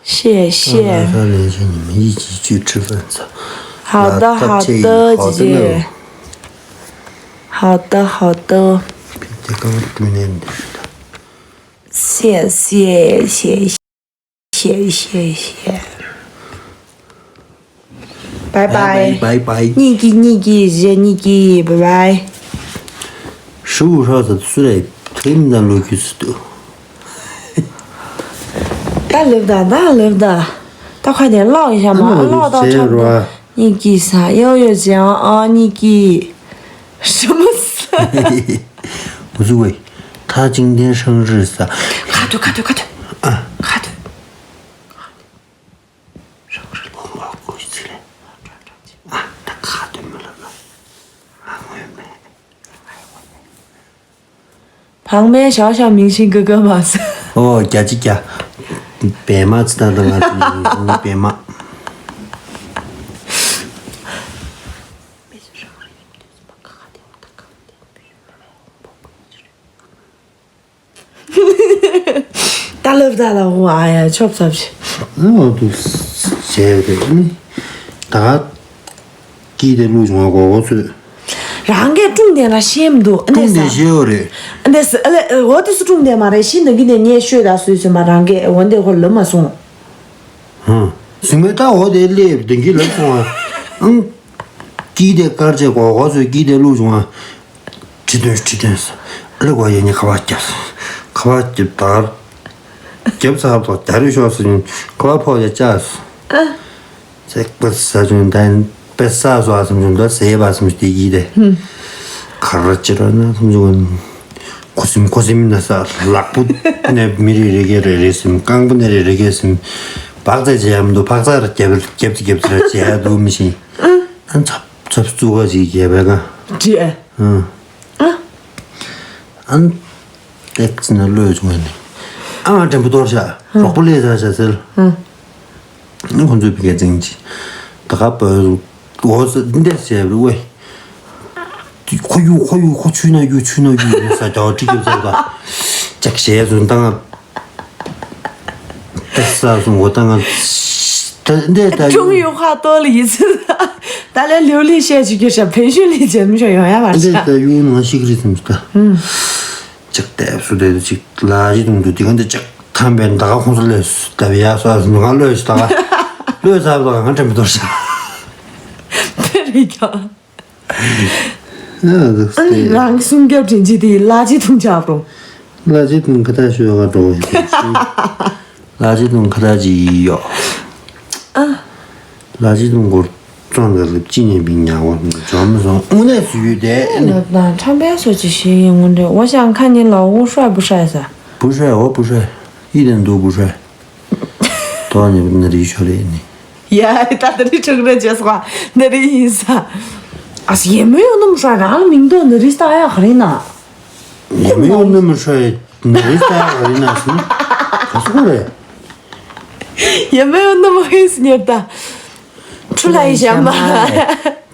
谢谢。好的，好的，姐姐。好的，好的。谢谢，谢谢，谢谢。拜拜。拜拜，拜拜。你给，你给，姐，你给，拜拜。十五号的出来，推门的路就是的。 ད་ལབ་ད་ད་ལབ་ད། ད་ཁ་དེ་ལོག་ཡིན་ཤ་མ་ཨ་ལོག་ད་ཁྲབ་ད། 你给啥？要要讲啊，你给什么事？ 我是为他今天生日啥？卡顿卡顿卡顿。啊，卡顿。生日快乐，过去之类。啊，他卡顿没了吗？啊，我也没。 བག་མའི་ཞའོ་ཞའོ་མིང་ཤིང་ཀི་ཀི་མ་ཟེར། ཨོ་བརྒྱ་ཆ་བརྒྱ། བེ་མ་ཚི་ད་ད་ང་ཚོ་ཡིན་ཤིང་བེ་མ། ད་ལབ་ད་ལ་ཧོ་ཨ་ཡ་ཆོབ་ཚབ་ཤི། ཨོ་དུ་བྱས་རེད་ནི། ད་ག་ཀི་དེ་ལུས་བྱུང་བ་གོ་གོ་ཚོད། རང་གས་ཀྲུང་དེ་ལ་ཤེས་མི་འདུག་ཨ་ནས་ཀྲུང་དེ་ཤེས་ཡོད་རེད། ཨ་ནས་ཨ་ལེ་འོ་དེ་སུ་ཀྲུང་དེ་མ་རེད་ཤི་ནང་གི་དེ་ངས་ཤོད་ད་སུས་སུས་མ་རང་གས་འོ་འདི་ཧོ་ལབ་མ་སོང་། ཧང་། སིང་མེ་ད་འོ་དེ་ལེབ་དེང་གི་ལབ་སོང་ཨ། ཨང་། ཀི་དེ་དཀར་ཆེ་གོ་གོ་ཚོད་ཀི་དེ་ལུས་བྱུང་ཨ། ཁྲི་སྟོན་ཁྲི་སྟོན་ཟེར། ཨ་ལེ་གོ་ཡ་ཉི་ཁ་བ་རྒྱབ། ཁ་བ་རྒྱབ་དར། རྒྱབ་ཚར་ཐོག་རྒྱ་རུ་ཤོག་ཟེར་ཁ་བ་ཕོག་ཡ་ཅག་ཟེར། ཚེག་པ་ཟ་བྱུང་དན་པེ་ས་སོ་ཨ་སམ་བྱུང་ད་ཟེ་བ་སམ་དེ་གི་དེ། ཁ་ར་ཅི་ར་ན་སམ་བྱུང་། ཁོ་སིམ་ཁོ་སིམ་ན་ས་ལག་པུ་ནས་མི་རེ་རེ་གེ་རེ་རེ་སིམ་རྐང་པུ་ནས་རེ་རེ་གེ་སིམ། བག་ཚ་བྱེད་ཡ་མི་འདུག་བག་ཚ་ར་རྒྱབ་རྒྱབ་ཙི་རྒྱབ་ཙི་ར་བྱེད་ཡ་འདུག་མི་ཤེས། ཨ་ཚབ་ཚབ་བཙུགས་ཀ་ཅིག་རྒྱབ་པའི་ཀ་ཅི་ཨ། ཨ། ཨ། ཏེག་ཙི་ན་བློས་བྱུང་བ་ནི། ཨ་མ་དྲན་པོ་གཏོར་བྱ་རོགས་པོ་ལས་ཚ་བྱ་ཟེར། ཨ། ཁོང་ཚོའི་བི་ཀའི་འཛིང་ཅི། ད་ག་པོ་འོ་ཟེར་འདི་འདྲ་བྱས་རུ་བས། ཁོ་ཡུ་ཁོ་ཡུ་ཁོ་ཆུ་ན་ཡུ་ཆུ་ན་ཡུ་ཡུ་ས་ཀྱའོ་ཀྲི་ཀྱོ་ཟེར་བ། ཅག་ཞེས་བཟུང་བཏང་ང་། ཏེ་ས་སུ་ངོ་ཏང་ང་། ད་འདི་ད་ཡུ། 终于话多了一次。 ད་ལན་ལེའུ་ལི་བཤད་ཅིག་གི་ཤ་བེན་ཤུ་ལི་ཅན་མི་ཤོ་ཡོང་ཡ་མ་འདི་ཤ། ད་ཡུ་ནང་ཤི་གི་རི་སམ་ཤི་ད། ཅག་ཏེ་སུ་དེ་ཅིག་ལ་ཡི་དུང་དུ་དེ་ག་འདི་ཅག་ཐམ་པའི་ད་ག་ཁོང་ཚོ་ལས་སུ་ད་བི་ཡ་སོ་ཨ་སུ་ང་ལོས་ཤི་ད་ག་ལོས་ས་ད་ག་ང་དྲན་པ་དོར་ཤ། དེ་རེད་ཀྱང་། ཨ་འདུག་སེ། རང་གི་སུམ་རྒྱབ་དྲན་ཅི་དེ་ལ་ཅི་དུང་ཆག་རུང་། ལ་ཅི་དུང་ཁ་ད་ཤོད་ག་འགྲོ་ཡིན། ལ་ཅི་དུང་ཁ་ད་ཅི་ཡོ། ཨ། ལ་ཅི་དུང་གོར་ཙོང་ད་ལབ་ཅི་ཉན་པི་ཉ་བ་འཇོམ་སོང་དངོས་གནས་སུ་ཡོད་དེ། ལབ་དང་ཁྲམ་པའི་སོ་ཅི་ཤེས་ཡིན་དངོས་འབྲེལ་འོ་ཞང་ཁ་ཉིན་ལ་འུ་ཧྲ་བུ་ཧྲ་ས། བུ་ཧྲ་འོ་བུ་ཧྲ། ཡི་དང་འདུག་བུ་ཧྲ། དོ་ནི་ན་རི་ཤོ་རེ་ནི། ཡ་ད་ད་རི་ཁྲག་ར་ཅེས་སོ་ན་རི་ཡིན་ས། ཨ་སི་ཡེ་མོ་ཡོ་ནམ་ཧྲ་རང་ལ་མིང་དོ་ན་རི་ས་ཡ་ཧ་རི་ན། ཡེ་མོ་ཡོ་ནམ་ཧྲ་ན་རི་ས་ཡ་ཧ་རི་ན་སི་ནི་ག་སོ་རེ། ཡེ་མོ་ཡོ་ནམ་ཧྲ་སི་ཉེར་ད། ཁྲུ་ལ་ཡི་ཞམ་མ།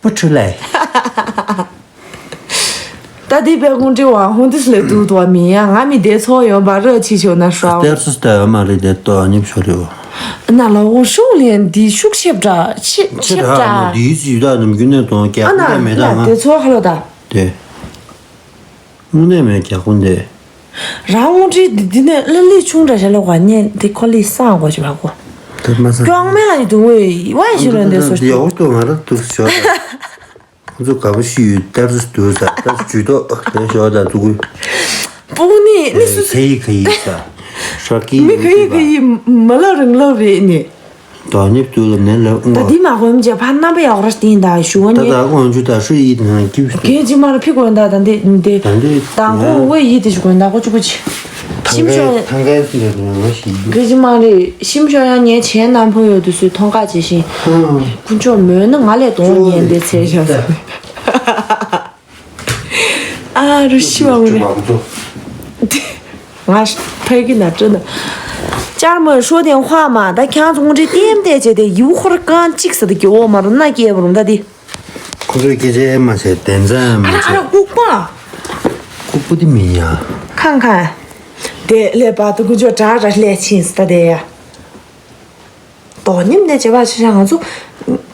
བུ་ཁྲུ་ལ་ཡི། ད་དེ་པའི་ཁོང་ཁྲི་བ་ཧོང་ཏི་སི་ལེ་དུ་དོ་མི་ཡ་ང་མི་དེ་ཚོ་ཡོང་བ་ར་ཆི་ཆོ་ན་ཧྲ། སྟེར་སུ་སྟེར་མ་རེད་དེ་ཏོ་ཨ་ནི་ཕྱོ་རེ་བ། ན་ལ་འོ་ཤུགས་ལེན་དེ་ཤུགས་ཆེབ་དྲ་ཆེ་ཆེབ་དྲ། དེའི་སུ་ཡུ་ད་ནམ་རྒྱུན་ནས་དོང་རྒྱག་ཨ་ན་ཁུ་མེད་ད་ན་ང་། དེ་ཚོ་ཧ་ལོ་ད། དེ། དངོས་གནས་མེད་རྒྱག་ཁུ་འདེ། རང་ངོ་འདྲི་འདི་འདི་ནས་ལ་ལི་ཆུང་དྲ་ཞལ་ལ་བ་ཉན་དེ་ཁོ་ལི་སང་གོ་ཅི་བ་གོ། དེ་མ་ས། ཀྱོང་མེ་ལ་ཡི་དུ་ཝེ་ཝེ་ཞུ་ལོ་འདེ་སོ་ཤི། ཡོག་ཏོ་ང་ར་དུ་ཤོ། ཁོ་ཚོ་དགའ་པོ་ཞིག་ཡོད་ལྟར་དུ་ཟ་ལྟར་ཇུས་ཏོག་ལས་ཞོག་དང་དུ་གུ། པུ་ནི་ནི་སུ་སུ། ཁ་ཡི་ཁ་ཡི་ས། ཧྲ་ཀི་མི་ཁ་ཡི་ཁ་ཡི་མ་ལ་རང་ལ་རེ་ནི། དོ་ནི་དུ་ལ་ནི་ལ་ཨུང་ད་བ། དི་མ་གོམ་ཇེ་ཕ་ན་པ་ཡག་ར་སྟིང་ད་ཞུ་བ་ད་ནི། ད་ཀོང་ཇུ་ད་ཧྲུ་ཡི་དང་ཀིབ་སུ། གེ་ཇི་མ་ར་ཕི་གོན་ད་ད་འདི་འདི། ད་འདི་ད་ཀོ་ཝེ་ཡི་དི་ཞུ་གོན་ད་ཀོ་ཅུ་ཀོ་ཅི། ཐང་གའི་ཐང་གའི་སུ་ལས་དང་ང་ཞིག་རེད་ཅི་མ་རེད། ཤིམ་ཤོ་ཡང་ངའི་བྱས་ནམ་ཕོ་ཡོད་དུ་སུས་མཐོང་ག་བྱེད་བཞིན། དཀོན་མཆོག་མོས་ན་ང་ལས་གདོང་ཉན་དེ་ཚེ་ཞག་ཨ་རུ་ཤི་བ་ངུ་རེད། ང་ཕ་གི་ན་སྤྲོ་ན། ཅར་མོ་ཧྲོ་དེ་ཧྭ་མ་ད་ཁྱང་ཚོང་འདྲི་ལྟེམ་ལྟེ་བྱས་ཏེ་ཡིབ་ཧོར་རྐང་གཅིག་ས་དེ་གི་འོ་མ་རུ་སྣ་སྐྱེས་པ་རུ་མདའ་དེ། ཁོ་ཚོས་སྐད་ཆ་མ་བཤད་དན་ཙམ་མ་ཨ་བཤད། ཨ་ལྐུག་པ། ཁུག་པོ་དེ་མིན་ཡ། ཁང་ཁང་། དེ་ལས་པ་དུ་ཀུ་ཅོ་དྲ་ར་ལས་ཕྱིན་སྟ་དེ་ཡ། དོ་ཉིམ་དེ་བྱེད་པ་ཆེ་ཆ་ང་ཚོ་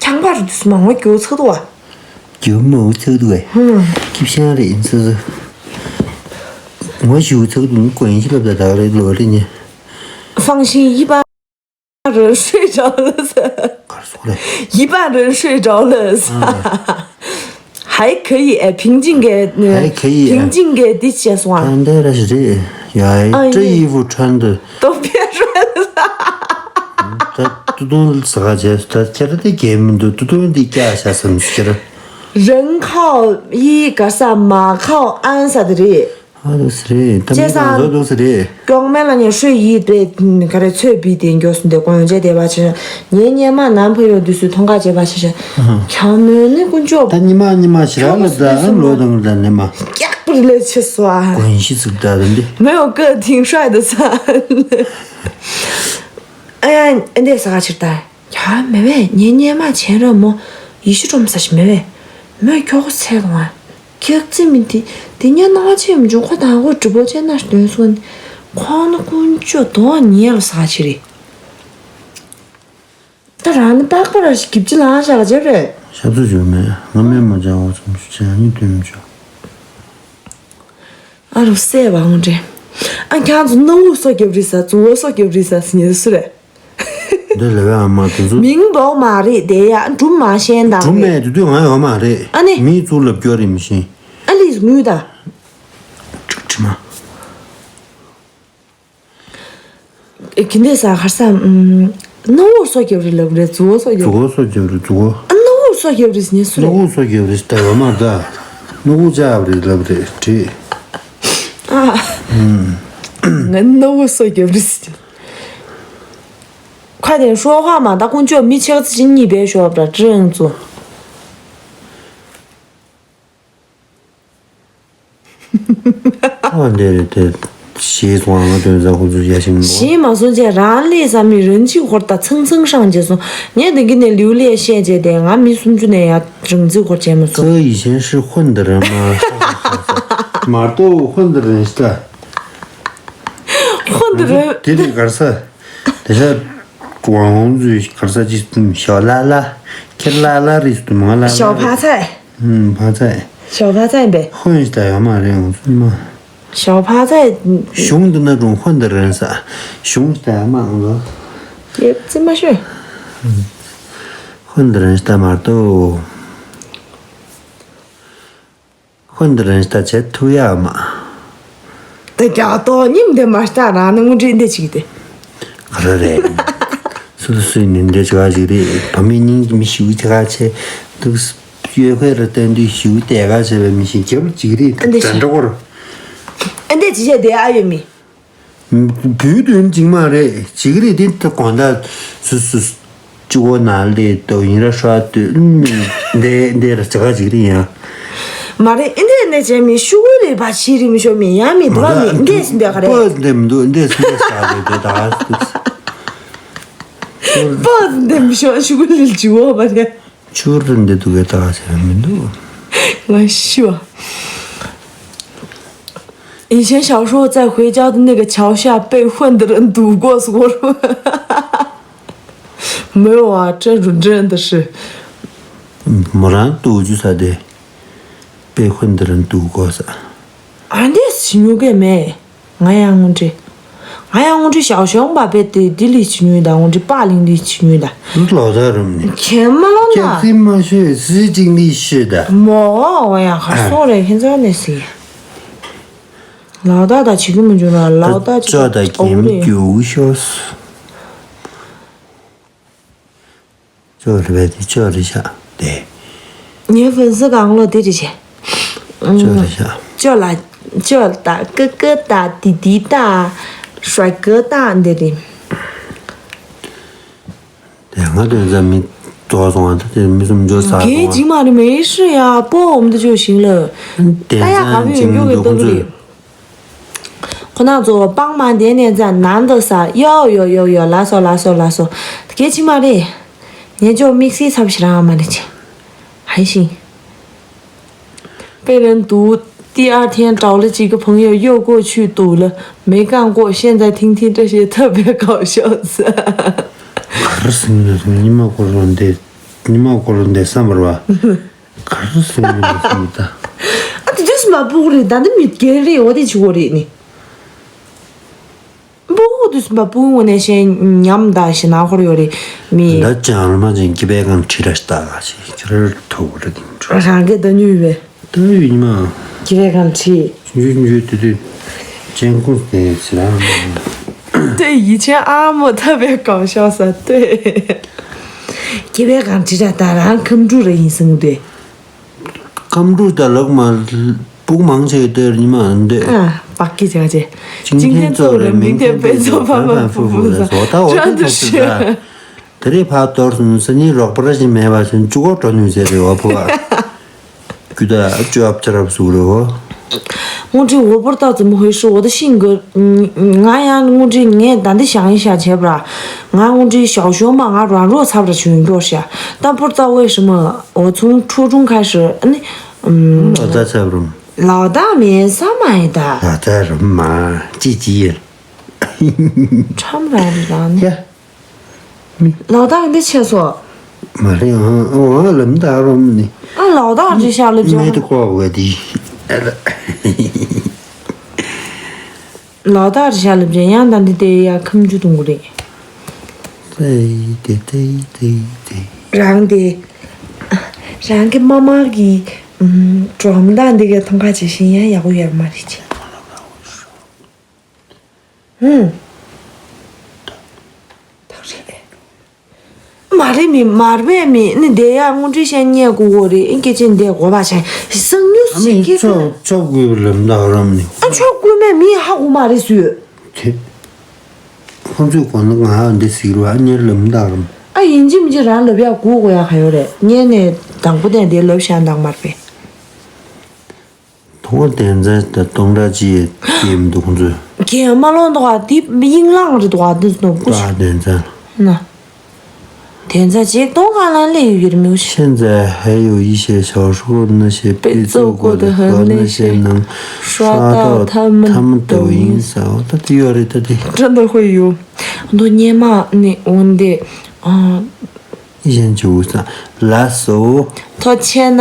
ཁྱང་པ་རུ་དུས་སུ་མང་བ་རྒྱུ་ཚག་ཏུ་བ། རྒྱུ་མ་འུ་ཚག་ཏུ་བས། ཧུམ། ཁྱི་ཤང་རེད་ཡིན་ཚུ་ཚུ། ངོ་ཞུ་ཚག་ཏུ་ནི་གོ་ཡིན་ཤི་ལབ་ད་ད་རེད་ལོ་རེ་ཉེ། 放心一般 人睡着了噻。 གར་སོང་རེད། 一半人睡着了噻。 还可以哎，平静给，呃，还可以哎。 平静给的解说啊。 ཨ་འདྲ་ར་ཞིག་རེད། ཡ་ཨ་这衣服穿的 都别说了噻。 ད་ཏུ་ཏུང་ཟ་ག་བྱས་ད་ཁྱེད་ར་དེ་གས་མི་འདུག་ཏུ་ཏུང་དེ་སྐྱ་ཤ་སམ་ཟེར། 人靠衣ག་ས་马靠鞍ཟེར་དེ་རེད། ཨ་འདུག་སེ་རེད། ད་མི་ཚང་བཟོ་འདུག་སེ་རེད། 表面了你睡一对，嗯，可能脆皮点，就是你的光线对吧？其实年年嘛，男朋友就是通告结巴，其实强人那工作。 ད་ཉི་མ་ཉི་མ་ཞི་ར་ལ་ད་ཨ་ལོ་དང་ད་ཉི་མ། 不是那去说啊。 关系是不大的。 没有个挺帅的噻。 哎呀，你得啥去带？ ཡ་མེ་བས་ཉེ་ཉེ་མ་ཆེན་ར་མོ་ཡི་ཤུ་ཀྲོམ་ས་ཞིག་མེ་བས། མོས་ཁྱོ་གོ་ཚད་དང་ཨ། ཁྱེག་ཙི་མི་དེ་དེ་ཉན་ན་ཆེ་མི་འཇུག་ཁོ་དང་ཁོ་གྲི་པོ་ཆེ་ན་སྟོན་སོང་། ཁོང་ན་ཀུན་ཅོ་དོ་ཉེ་ལ་ས་ཆི་རེད། ད་རང་ནི་པགས་པ་ར་ཞིག་གིབ་ཅི་ལང་ཤ་ག་ཅེ་རེད། ཞབས་ཏུ་བྱུང་མེད་ང་མེད་མ་བྱ་བ་ཙམ་ཞུ་བྱ་ཡིན་དོན་མི་ཆོག་ཨ་རུ་སེ་བ་འོང་འདྲེ། ཨ་ཁྱང་ཚོ་སྣ་བུག་སོ་རྒྱབ་རི་ས་ཙུ་བོ་སོ་རྒྱབ་རི་ས་སི་ཉེ་སུ་རེད། འདི་ལས་བའི་ཨ་མ་དེ་ཚོ། མིང་འདོགས་མ་རེད་དེ་ཡ་འབྲུ་མ་ཤེས་འདང་གྲུབ་རེད། མེད་དུས་དུས་ང་ཡོད་མ་རེད། ཨ་ནི། མིའི་གཙུག་ལབ་སྐྱོ་རིམ་བཞིན། ཨ་ལིས་ངུས་ད། ཁྲིག་ཁྲི་མ། ཨེ་གི་འདི་ས་ཁར་ས་ཨམ། སྣ་བུག་སོ་རྒྱབ་རི་ལབ་རེད་མཛུ་གུ་སོ་རྒྱབ། མཛུ་གུ་སོ་རྒྱབ་རི་མཛུ་གུ། ཨ་སྣ་བུག་སོ་རྒྱབ་རི་ཟེར་ནས་སུ་རེད། སྣ་བུག་སོ་རྒྱབ་རི་ཟེར་ད་ཡོད་མ་རེད་ད། སྣ་བུག་ཅག་རི་ལབ་རེད་དྲིས། ཨ། ཨམ། ང་སྣ་བུག་སོ་རྒྱབ་རི་ཟེར། ཁ་དེ་ཧྲོ་ཧ་མ་ད་ཀུན་ཅོ་མི་ཆག་ཙི་ཅི་གཉིས་པའི་ཞོག་པ་ཀྲེང་ཙུ། ཨ་འདྲེ་རེད་དེ། ཞེས་སོང་ང་དོན་ཟ་ཁོ་ཚོ་ཡ་ཤིང་ལོ། ཞེས་མ་སོང་ཅེ་རང་ལས་ས་མི་རིན་ཆེ་ཧོར་ད་ཚང་ཚང་ཧྲང་ཅེ་སོང་ངས་འདི་གི་ནས་ལིའུ་ལས་བཤད་ཅེ་དེ་ང་མི་སུམ་ཅུ་ནས་ཡ་རིན་ཆེ་ཧོར་ཅེ་མ་སོང་། 这以前是混的人吗？ མར་ཏོ་混的人是的。 混的人。 དེ་ལས་གར་ས། དེ་ས། ཀྲུང་ཧོང་ཚོས་གར་ས་ཅི་ཞོ་ལ་ལ། ཁེར་ལ་ལ་རིས་དུ་མ་ལ་ལ། 小泡菜。 ཨུམ་ཕ་ཚ། 小泡菜呗。 ཧོན་ཞིག་ད་ཡོད་མ་རེད་ངོ་སུ་མ། 小泡菜。 གཞུང་འདི་ན་ཀྲུང་ཧོན་དི་རན་ས། གཞུང་ཞིག་ད་ཡོད་མ་ངོ་ལོ། ཡེ་ཙི་མ་ཤོད། 混的人是大马豆。 ཧོན་དི་རན་ཞིག་ད་བྱེད་ཐུབ་ཡ་མ། དེ་རྒྱ་ཏོ་ཉིམ་དེ་མ་ལྟ་རང་ནི་དངོས་འབྲེལ་འདི་གཅིག་དེ། ག་རེ་རེད། སུ་དུ་སུའི་ནི་འདི་གཅིག་ག་ཅིག་རེད། བ་མི་སྙིང་མི་ཞུ་དེ་ག་ཆེ། དུ་ཡོད་ཁོས་ར་བསྟན་དུས་ཞུ་དེ་ག་ཆེ་བའི་མི་ཞིག་རྒྱབ་ལ་ཅིག་རེད། ཨ་འདི་དྲན་འདྲ་གོ་ར། ཨ་འདི་ཅི་བྱེད་དེ་ཨ་ཡོད་མི། བུའི་དོན་གཅིག་མ་རེད་ཅིག་རེད་དེ་ད་གོང་ད་སུ་སུ། ཅི་གོ་ན་ལེ་ཏོ་ཡིན་ར་ཧྲ་ཏོ་འདེ་འདེ་ར་ཅི་ག་ཅིག་རེད་ཡ། མ་རེད་ཨིན་དེ་ནས་བྱས་མི་ཤུ་གུ་ལེ་བ་ཆི་རིམ་ཤོ་མི་ཡ་མི་དུ་བ་མི་འདེ་སུ་འདེ་ག་རེད། པོ་འདེ་མི་འདུག་འདེ་སུ་འདེ་ས་རེད་དོ་ད་ག་སུ། པོ་འདེ་མི་ཤོ་ཤུ་གུ་ལེ་ཅི་གོ་མ་རེད། ཆུར་འདི་དུ་གེ་ད་ག་ཟེར་མི་འདུག་ང་ཤི་བ། 以前小时候在回家的那个桥下被混的人堵过，是我说，没有啊，这种真的是。 མོ་རང་ཏུ་ཅུ་ས་དེ། པེ་ཧོན་དི་རན་ཏུ་གོ་ས། ཨ་འདི་སི་ཉུ་གེ་མེ། ང་ཡང་ངོ་འདྲི། ང་ཡང་ངོ་འདྲི་ཞའོ་ཞོང་པ་པེ་དེ་དི་ལི་ཆི་ཉུ་ད་ངོ་འདྲི་པ་ལིང་ལི་ཆི་ཉུ་ད། ལོ་ད་རུམ་ནི། ཁྱེད་མ་ལོ་ན། ཁྱེད་སི་མ་ཤོད་སི་ཅིང་ལི་ཤོད་ད། མོ་ཡང་ཁ་སོང་རེ་ཁྱེད་ཚོ་ནས་སི། ལོ་ད་ད་ཆི་གི་མ་འཇུ་ན་ལོ་ད་ཅི་ད་ཅོ་ད་ཀྱེ་མི་ཀྱུ་ཤོས། ཅོ་རེ་བས་དེ་ཅོ་རེ་ཤ་དེ། ངའི་ཕན་སི་གང་ལོ་དེ་རེ་ཆེ། ཅོ་རེ་ཤ། ཅོ་ལ། ཅོ་ད་ཀི་ཀི་ད་དི་དི་ད་ཧྲ་ཀི་ད་འདི་རེད། དེ་ང་དོན་ཚ་མི་ཏོག་སོང་བ་ད་དེ་མི་གསུམ་འཇོག་ས་གོ་གའི་ཇི་མ་རི་མེ་ཧྲི་ཡ་པོ་འོམ་དུ་ཅོ་ཞིང་ལ། ད་ཡ་ག་བི་ཡོད་ཡོད་ཏོ་རེད། ཁོ་ན་ཚོ་པང་མ་དེ་ནས་ཙ་ནང་དུ་ས་ཡོ་ཡོ་ཡོ་ཡོ་ལ་སོ་ལ་སོ་ལ་སོ། དེ་གའི་ཕྱི་མ་རེད། ངས་ཅོ་དམིགས་བསལ་ཚབ་ཞེ་དྲག་མ་རེད་ཅེ། ཧའི་ཤིང་། 被人读第二天找了几个朋友又过去读了，没看过，现在听听这些特别搞笑死。 ག་རེ་ཟེར་ནས་ཉི་མ་འཁོར་ལོ་འདི་ཉི་མ་འཁོར་ལོ་འདི་བསམ་པར་བ། ག་རེ་ཟེར་ནས་ཟེར་ད། ཨ་དེ་དུས་མ་པུ་རེད་ད་འདི་མི་རྒན་རེད་འོ་དེ་ཆུ་བོ་རེད་ནི། པུ་དུས་མ་པུ་ངོ་ནས་ཤེས་ཉམས་ད་ཞེ་ན་འཁོར་ཡོད་རེད་མི། ད་ཅང་ལ་མ་ཅན་གི་བའི་གང་ཁྲི་ར་ཤི་ད་ག་ཞིག་ཁྱེར་ཐུག་རེད་དེ་འདྲ། རང་གི་ད་ཉུས་བས། ད་ཡོད་ཉི་མ། གི་བའི་གང་ཁྲི། ཡོད་ཡོད་དུ་དུ། ཅན་ཁུངས་དེ་ཚི་རང་། 对，以前阿木特别搞笑噻，对。 དགེ་བའི་གང་ཅི་ར་ད་རང་ཁམས་འབྲུ་ར་ཡིན་གསུངས་ཏེ། ཁམས་འབྲུ་ད་ལག་མ་སྤུག་མང་ཆེ་ཡོད་དེར་ཉི་མ་འདོད། ཨ་པག་གི་ཅག་ཅེ། 今天做人，明天被做，反反复复的。 ད་འོ་དེ་ཐོག་ཏུ་ད། ད་རེས་ཕར་གཏོར་སོང་སང་ཉིན་རོགས་པ་ར་ཞིག་མེད་པ་བྱུང་བཅུ་གོ་འགྲོ་ནུས་ཟེར་རེད་བ་ཕུ་བ། རྒྱུ་ད་བཅོ་ཨབ་ཅ་རབ་སུག་རེད་བ། སྔོན་ཁྲི་འོ་པོར་ཏོག་ཙམ་ཧོས་ཧྲི་འོ་ད་ཤིང་གི། ང་ཡང་སྔོན་ཁྲི་ངས་ད་འདི་ཞང་ཡིན་ཤ་བྱས་པ་ར། ང་སྔོན་ཁྲི་ཞའོ་ཞོ་མ་ང་རང་རོགས་ཚབ་ར་བྱུང་མགྱོགས་ཤ། ད་པོར་ཏོག་ཝེ་ཧྲི་མ་འོ་ཚུང་ཁྲུ་ཁྲུང་ཁ་ཧྲི་ཨ་ནི། ལོ་ད་ཚབ་རུམ། ལོ་ད་མེད་ས་མ་ཡིན་ད། ལོ་ད་རུམ་མ་ཅི་ཅི་ཡིན། ཁྲམ་ར་རི་རང་ནི། ལོ་ད་འདི་ཆེ་སོ། མ་རེད་ཨང་ཨང་ལམ་ད་རོམ་ནི། ཨ་ལོ་ད་རི་ཤ་ལབ་ཅང་། མེད་དུ་ཀོ་བ་དི། ལོ་ད་རི་ཤ་ལབ་ཅང་ཡང་ད་འདི་དེ་ཡ་ཁམ་ཆུ་དུང་གུ་རེད། ཏེ་ཏེ་ཏེ་ཏེ་ཏེ། རང་དེ། རང་གི་མ་མ་གི་གྲོང་ད་འདི་གའི་ཐང་ཁ་ཆེ་ཤིང་ཡང་ཡག་པོ་ཡོད་མ་རེད་ཅི། ཧུམ། ད་རེད། མ་རེད་མི་མར་བས་མི་ནི་དེ་ཡ་དངོས་འབྲེལ་བཤད་ཉེ་གུ་གོ་རེད་ཨིན་སྐད་ཆེན་དེ་གོ་བ་ཆ་སང་ཉུ་ཨ་སི་མི་ཀེ་ཆོ་ཆོ་གུ་ལམ་ད་རམ་ནི། ཨ་ཆོ་གུ་མེ་མི་ཧ་གོ་མ་རེད་སུས། དེ། ཁོང་ཚོས་གོ་ན་ང་འདི་ཟིག་རུ་ཨ་ཉེར་ལམ་ད་རམ། ཨ་ཡིན་གཅིག་མིན་གཅིག་རང་ལབ་ཡ་གུ་གོ་ཡ་ག་ཡོད་རེད་ཉེ་ནས་དང་པོ་དེ་དེ་ལབ་བཤད་འདང་མར་བས། ཐོག་དན་ཚན་དང་སྟོང་ཕྲག་གཅིག་ཡེ་མི་འདུག་ཁོང་ཚོས། གན་མ་ལོང་འདུག་ག་དེ་དབྱིན་ལང་རེད་འདུག་ག་འདི་ནོ་ཀུ་ཤ། ཀ་དན་ཚན། ན། དན་ཚན་ཅིག་སྟོང་ག་ལ་ལས་ཡོད་རེད་མི་འུ་ཤི། 现在还有一些小说那些被做过的和那些能刷到他们抖音上ད་དེ་ཡོད་རེད་ད་དེ། 真的会有。འདུག་སྙེ་མ་ནི་འོན་ཏེ། ཨ། 一千九百三ལ་སོ། ཐོ་ཆེ་ན་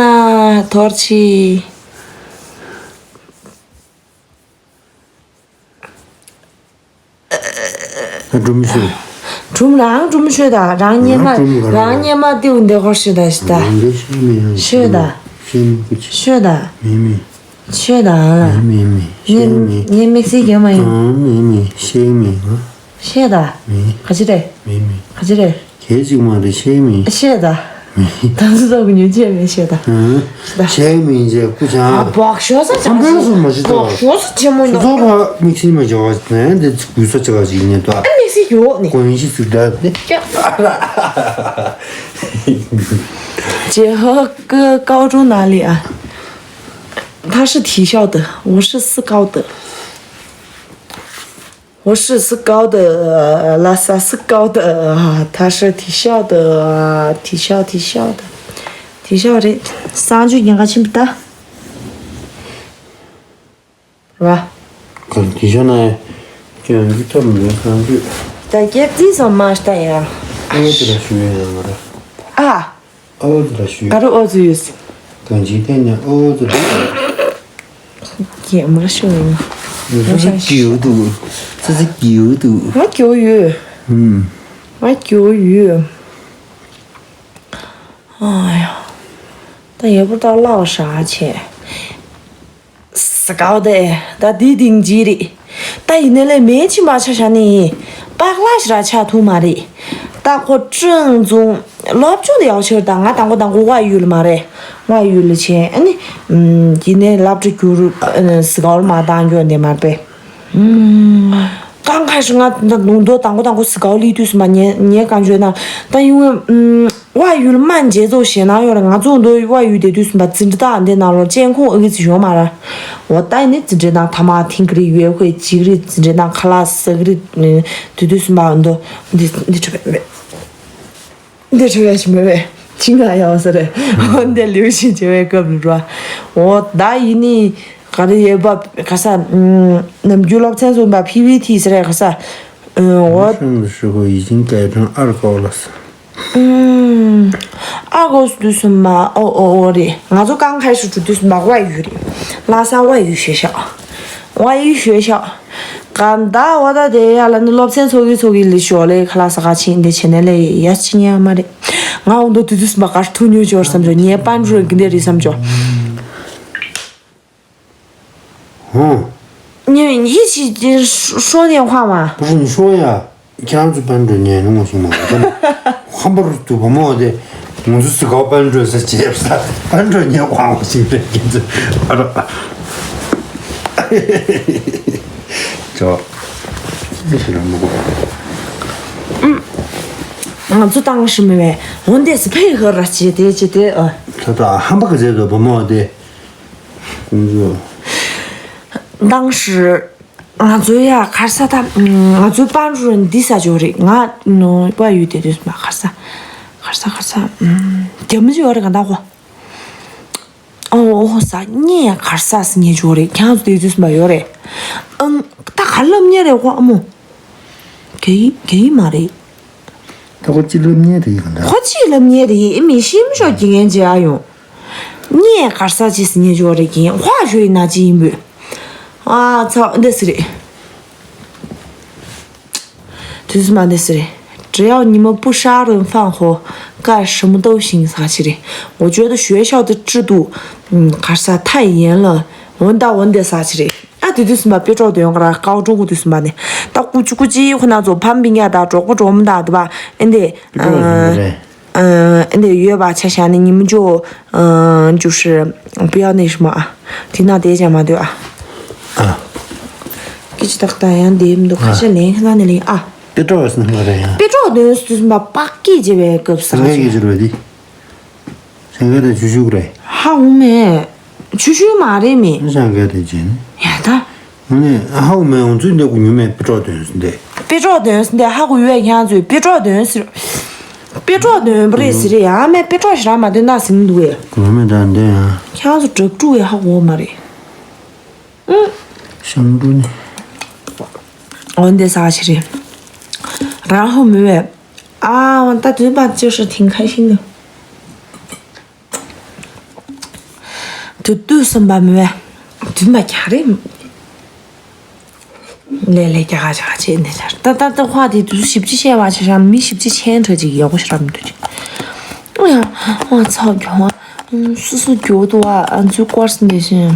ཐོར་ཆི། སྒྲུང་ཤོད། སྒྲུང་རང་སྒྲུང་ཤོད་ད་རང་སྙེ་མ་རང་སྒྲུང་ག་རང་རང་སྙེ་མ་ཏེའུ་འདི་ཧོར་ཤོད་ད་ཤི་ད། རང་འདི་ཤོད་མི་ཡང་ཤོད་ད། ཤོད་མི་ཀུ་ཅི། ཤོད་ད། མི་མི། ཤོད་ད། མི་མི་མི། ཤེས་མི། ངས་དམིགས་བསལ་གྱོན་མ་ཡིན། ཨང་མི་མི་ཤེས་མི་ང་། ཤེས་ད། མི། ག་ཅི་རེད། མི་མི། ག་ཅི་རེད། གལ་ཅིག་མ་རེད་ཤེས་མི། ཤེས་ད། མི། ད་ཚོ་ཚོགས་ཀྱི་ཉོན་ཆས་མི་ཤེས་ད། ཨང་། ཤེས་མི་ཡིན་ཅེ་སྐུ་ཆང་། ཨ་བག་ཤོ་ས་ཆ་ཁམ་པའི་སོ་མ་ཤི་ཏོ། བག་ཤོ་ས་ཆེན་མོ་ཡིན་ད། ཚོ་ཚོགས་པ་དམིགས་བསལ་མ་བྱ་བ་ནས་འདི་གུས་ས་ཆ་བ་ཞིག་ཉན་ཏོ། ཨ་དམིགས་བསལ་གྱོ་ནི། གོན་ཤི་ཟིག་ད་ནི། 结合个高中哪里啊？他是体校的，我是四高的。我是四高的，拉萨四高的，他是体校的，体校体校的，体校的，三句应该听不到。 རེད་བ། ག་རེ་དེ་ཤོད་ན་ཡང་སྐྱོན་རྒྱུ་ཐབས་མེད་གསང་སྤྱོད། ད་སྐྱེ་རྩིས་སོ་མ་ལྟ་ཡ། ཨོ་ཙི་ལ་ཞུ་ཡ་ཡང་ང་ར། ཨ། ཨོ་ཙི་ལ་ཞུ་ཡ། ག་རེ་ཨོ་ཙི་ཡོད། གང་ཅིའི་སྟེང་ནས་ཨོ་ཙི་ལ། སྐྱེ་མ་ཞུ་ཡ། ང་ཤ་ཤ་སྐྱེ་ཡོད་འདུག་ཙི་ཙི་སྐྱེ་ཡོད་འདུག་ང་སྐྱེ་ཡོད། ཧུམ། ང་སྐྱེ་ཡོད། ཨ་ཡ། ད་ཡག་པོ་ད་ལག་ཤ་ཆེ། སི་ཀའོ་དེ་ད་དེ་དིང་ཅི་རེད། ད་ཡིན་ནའི་ལས་མེད་ཕྱིན་པ་ཆ་བཞག་ནི་ཡིན། པགས་ལ་ཞིག་ར་ཆགས་ཐུབ་མ་རེད། ད་ཁོ་ཀྲུང་ཙུང་སློབ་སྦྱོང་དེ་ཡག་ཤོས་དང་ང་དང་པོ་དང་པོ་ཝ་ཡུལ་མ་རེད། ཝ་ཡུལ་ལ་ཆེ་ཨ་ནི། ཡིན་ནའི་སློབ་གྲྭ་རྒྱུགས་སི་གའོ་མ་བཏང་རྒྱུ་འདི་མ་པས། ཀང་ཁ་ཧྲི་ང་ད་ནུང་དོ་དང་པོ་དང་པོ་སི་གའོ་ལི་དུས་སུ་མ་ཉེ་ཉེ་གང་བརྗོད་ན་ད་ཡིན་ཝ་ཝ་ཡུལ་མ་འཇེ་ཙོ་ཞེ་ན་ཡོད་ར། ང་ཚོ་འདོ་ཝ་ཡུལ་དེ་དུས་སུ་མ་ཙི་འདྲི་དང་འདི་ནང་ལོ་ཅན་ཁོང་ཨི་གི་ཙི་ཡོད་མ་ར། འོ་ད་ཡིན་ནི་ཙི་འདྲི་དང་ཐ་མ་ཐིང་གི་རི་ཡོད་ཁོས་ཅིག་རི་ཙི་འདྲི་དང་ཁ་ལག་ས་གི་རི་དུས་དུས་སུ་མ་འདོ་འདི་འདི་ཁྲོད་པས། འདི་ཁྲོད་པས་ཞིག་མེད་པས་ཅི་ང་ཡང་ཟེར་རེད། འོ་འདི་ལེའུ་ཞིག་བྱེད་པའི་སྐབས་ལ་འགྲོ། འོ་ད་ཡིན་ནི་ག་རེ་ཡོད་པ་ག་ས་ནམ་རྒྱུན་སློབ་ཚན་གསུམ་པ་ཕི་བི་ཐི་ཟེར་རེད་ག་ས། འོ། 上的时候已经改成二高了。 ཨ་གོ་སུ་དུས་སུ་མ་ཨོ་ཨོ་ཨོ་རེད། ང་ཚོ་ཀང་ཁ་ཧྲི་ཀྲུང་དུས་སུ་མ་ཝ་ཡུལ་རེད། ལྷ་ས་ཝ་ཡུལ་学校། ཝ་ཡུལ学校། ག་ད་འོ་ད་དེ་ཡ་ལ་ནི་སློབ་ཚན་ཚོགས་ཀྱི་ཚོགས་ཀྱི་ལི་ཞོ་ལེ་ཁ་ལག་ས་ཁ་ཆེན་འདི་བྱེད་ནས་ལེ་ཡ་ཅི་ཉན་མ་རེད། ང་འོ་འདོ་དུས་དུས་སུ་མ་གར་ཐུག་ཉོ་ཅོར་བསམ་ཅོ་ཉེ་པན་ཀྲུ་རེ་གི་འདི་རེད་བསམ་ཅོ། ཧོ། ཉེ་ཡི་ཆི་ཅི་ཧྲོ་ནེ་ཧོ་མ། 不是你说呀， ཁྱེད་རང་ཚོ་པན་ཀྲོ་ཉན་ནོ་ཞིག་མ་རེད། ཧམ་པ་རུ་དུ་བུ་མོ་དེ་ང་ཚོ་སི་གའོ་པན་ཀྲོ་ས་བྱེད་ས་པན་ཀྲོ་ཉན་ཁོང་ཞིག་རེད་ཁྱེད་ཚོ་ཨ་རོ། ཅོ། མི་ཞིག་རང་མི་གོ། ང་ཚོ་ཏང་ཧྲི་མི་བས་འོན་ཏེ་སི་ཕེ་ཧི་ར་ཅི་དེ་ཅི་དེ་ཨ། ད་ད་ཧམ་པ་ག་ཚད་དུ་བུ་མོ་དེ། ཁོང་ཚོ། ཏང་ཧྲི། ང་ཚོའི་ཡ་གར་ས་ད། ང་ཚོའི་པན་ཀྲུ་རེ་འདི་ས་ཇོ་རེད། ང་ནོ་པ་ཡུལ་དེ་དུས་མ་གར་ས། གར་ས་གར་ས། རྒྱ་མི་ཇོ་རེད་ག་ད་ཧོ། ཨོ་ཧོ་ས་ངས་གར་ས་ས་ངས་ཇོ་རེད། ཁྱང་ཚོ་དེ་དུས་མ་ཡོད་རེད། ཨང་ད་ག་ལབ་ཉེ་རེད་ཧོ་ཨ་མོ། གེ་ཡི་གེ་ཡི་མ་རེད། ད་ཁོ་ཅི་ལབ་ཉེ་རེད་ག་ད། ཁོ་ཅི་ལབ་ཉེ་རེད་མི་ཤིམ་ཤོག་གི་ངན་ཇེ་ཨ་ཡོང་། ངས་གར་ས་ཅི་ཟེར་ཉེ་ཇོ་རེ་གིན་ཧྭ་ཞོ་ཡི་ན་ཅི་ཡིན་པོས། ཨ་ཚ་འདི་སི་རེད། དུས་སི་མ་འདི་སི་རེད། 只要你们不杀人放火，干什么都行 ས་ཅི་རེད། 我觉得学校的制度，嗯，གར་ས་太严了。 འོན་ད་འོན་ཏེ་ས་ཅི་རེད། ཨ་དེ་དུས་སི་མ་པེ་ཀྲོག་དོན་ག་ར་ཀའོ་ཀྲུང་གོ་དུས་སི་མ་ནས་ད་ཀུ་ཅི་ཀུ་ཅི་ཁོ་ན་ཚོ་ཕམ་པིང་ཡ་ད་གྲོགས་པོ་གྲོགས་མོ་ད་དུ་བ་ཨེ་འདི། པེ་ཀྲོག་དོན་ག་རེད། ཨ་འདི་ཡོད་པ་ཆ་བཞག་ནས་ཉིན་མོ་ཅོ། ཨ་ཅོ་ཧྲི། བུ་ཡ་ནས་ཧྲི་མ་ཨ། དེ་ན་དེ་ཅང་མ་འདོད་ཨ། ཨ། ཀི་ཅི་ཏག་ཏག་ཡང་དེ་མི་འདུག་ཁ་ཤས་ལེན་ཁ་ན་ནས་ལེན་ཨ། པེ་ཀྲོག་ཡོད་སི་ན་ང་རེད་ཡང་། པེ་ཀྲོག་དོན་སི་དུས་སི་མ་པག་ཀི་བྱེད་པའི་སྐབས་ས་ང་ཡི་ཅི་རོ་དེ། ཞང་ཁ་དང་ཆུ་ཤུག་རེད། ཧ་འོང་མེད། ཆུ་ཤུག་མ་རེད་མེད། ཞང་ཁ་དེ་བྱས་ནས། ཡ་ད། ངས་ཧ་འོང་མེད་འོང་ཚུལ་འདི་གུ་ཉུ་མེད་པེ་ཀྲོག་དོན་སི་འདི། པེ་ཀྲོག་དོན་སི་འདི་ཧ་གུ་ཡོད་ཁྱང་ཚོས་པེ་ཀྲོག་དོན་སི། པེ་ཀྲོག་དོན་པ་རེད་སི་རེད་ཡ་མེད་པེ་ཀྲོག་ཞི་ར་མ་དོན་ན་སི་ནི་འདུག་གས། ཉུ་མེད་ད་འདི་ཡ། ཁྱང་ཚོ་དྲག་ཀྲུག་གས་ཧ་གོ་མ་རེད། ཨུ། ཞང་ཀྲུག་ནི། འོན་ཏེ་ས་ཞི་རེད། རང་ཧ་མི་བས། ཨ་ད་དུས་པ་ཅི་ཧྲི་ཐིང་ཁ་ཤིན་ནི། དུ་དུ་སུམ་པ་མི་བས། དུ་མ་ཁྱ་རེ། ལེ་ལེ་རྒྱ་ག་ཇག་ཆེ་ནས་ཆར་ད་ད་ད་ཁ་དེ་དུ་ཞིབ་ཅི་བཤད་བ་ཆ་ཤང་མི་ཞིབ་ཅི་ཆེན་ཁྲ་ཅིག་ཡག་པོ་ཞིག་ར་མི་འདུག་ཅིག་ཨོ་ཡ་ཨོ་ཚ་གྱོང་སུ་སུ་གྱོ་དུ་བ་ཨ་ཚུ་ཀོར་སི་འདི་བཞིན་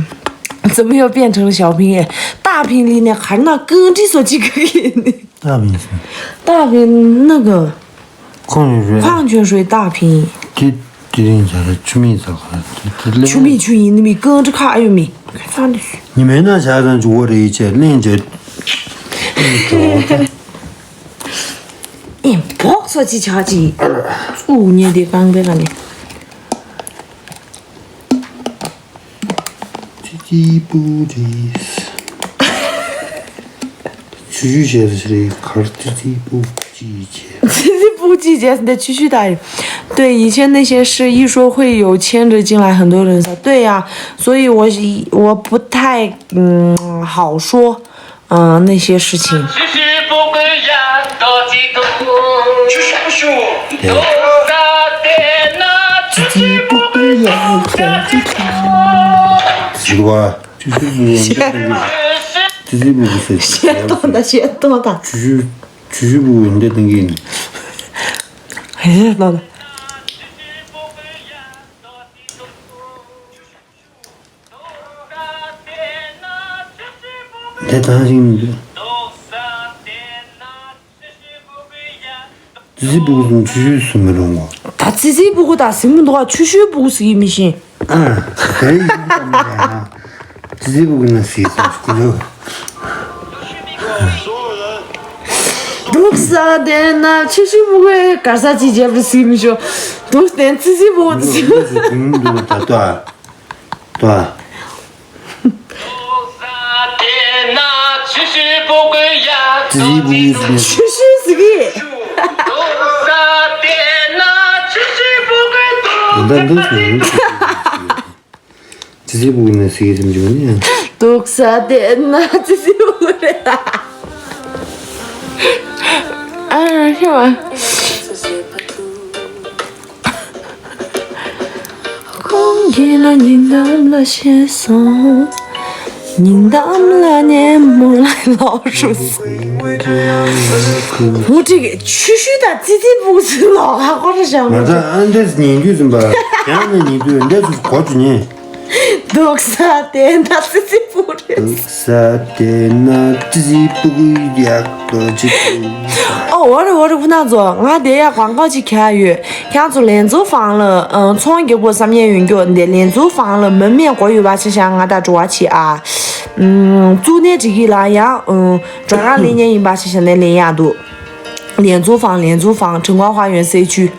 ཙི་མི་ཡོ་པན་ཁྲང་ཞའོ་ཕིང་ཡེ་ཏ་ཕིང་ལི་ནས་གར་ན་ཀང་ཀྲི་སོ་ཅིག་གི་ཡིན། ཏ་ཕིང་སོ། ཏ་ཕིང་ནི་གི། ཁོང་ཡོད་རེད། ཁོང་ཆོས་ཧྲོའི་ཏ་ཕིང་། དེ་དེ་རིང་ཆ་ར་ཆུ་མིག་ཚ་ག་དེ་དེ་ལེ། ཆུ་མིག་ཆུ་ཡིན་ནི་མི་ཀང་ཀྲི་ཁ་ཨ་ཡོད་མི། ཁ་ཚང་དུ་སུ། ཉི་མའི་ནང་ཆ་ཚང་ཆུ་བོ་རེ་ཡི་ཆེ་གླེང་བྱེད། ཨེ་བོག་སོ་ཅི་ཆ་ཅི། ཨུ་ཉེ་དེ་ཀང་པེ་ལ་ནི། ཙི་ཙི་པུ་ཙི། ཆུ་ཆུ་བྱས་ཟེར་རེད་གར་ཙི་ཙི་པུ་ཙི་བྱས། 这是不计较的区区大人。对，以前那些事，一说会有牵扯进来很多人的。对呀，所以我我不太嗯好说。 嗯，那些事情。对。是吧？就是不能这个，这是不是？学到的，学到的。就是就是不能这等于。哎，老了。 དེ་དང་ཞིག་མི་འདུག་དེ་ ཙི་ཙི་སྤུ་གུ་ཟེར་ཆུ་ཤུར་ཟེར་མི་རུང་ངོ་། ད་ཙི་ཙི་སྤུ་གུ་དང་ཟེར་མི་འདུག་ག་ཆུ་ཤུར་སྤུ་གུ་ཟེར་གྱི་མི་ཤེས། ཨ། དེ་ཡིན་ཙི་ཙི་སྤུ་གུ་ན་ཟེར་ཟེར་སྐུ་ལོ། འདུག་ས་དེ་ན་ཆུ་ཤུར་སྤུ་གུའི་གར་ས་ཅིག་བརྗེད་པ་ཟེར་མི་ཤོ། འདུག་སྟེ་ཙི་ཙི་སྤུ་གུ་ཟེར། འདུག་ད་ལྟ། ད། ཙི་ཙི་སྤུ་གུ་ཟེར་ནས། ཆུ་ཤུར་ཟེར་གི། འདི་འདྲ་འདི་ཟེར་ནས། ཙི་ཙི་སྤུ་གུ་ནས་ཟེར་གི་ཟེར་གྱི་ཡོད་ནི། འདུག་ས་དེ་ན་ཙི་ཙི་སྤུ་གུ་རེད། ཨ་ཤི་བ། ཁོང་གིས་ལ་ཉིན་གཏམ་ལ་བཤད་སོང་། ཉིན་གཏམ་ལ་ཉན་མོ་ལ་ལོག་རུ། ཧུ་ཁྲིག་ཆུ་ཤུར་དང་ཙི་ཙི་སྤུ་གུ་ལོག་ཧ་གོ་རུ་བཞག་ང་ད་ཨ་འདྲས་ཉན་རྒྱུ་ཟིན་པ། ཡང་ན་ཉན་དུས་འདྲས་སུ་གོ་རྒྱུ་ཉན། འདུག་ས་དེ་ན་ཙི་ཙི་སྤུ་གུ་རེད། འདུག་ས་དེ་ན་ཙི་ཙི་སྤུ་གུ་ཡག་པོ་ཅིག་ཨོ་འོ་རེ་འོ་རེ། ཁོ་ན་ཚོ་ང་དེ་ཡ་གང་གང་ཅིག་ཁྱེར་ཡོད། ཁྱེད་ཚོ་ལན་ཚུ་ཧྥང་ལ་ཨ་ཚོང་རྒྱག་པོ་བསམ་ཉན་ཡོད་འགྱོ་འདི་ལན་ཚུ་ཧྥང་ལ་མི་མེད་གོ་ཡོད་པ་ཆ་བཞག་ང་ད་འགྲོ་བ་ཆེ་ཨ། ཨུམ་གཙུག་ནས་འགྲིག་གི་ལ་ཡང་ཨུམ་འགྲོ་རང་ལེན་ཉན་ཡིན་པ་ཆ་བཞག་ནས་ལེན་ཡག་འདུག་ལན་ཚུ་ཧྥང་ལན་ཚུ་ཧྥང་ཁྲི་ངོ་ཧྭ་ཡོན་སེ་ཆུ།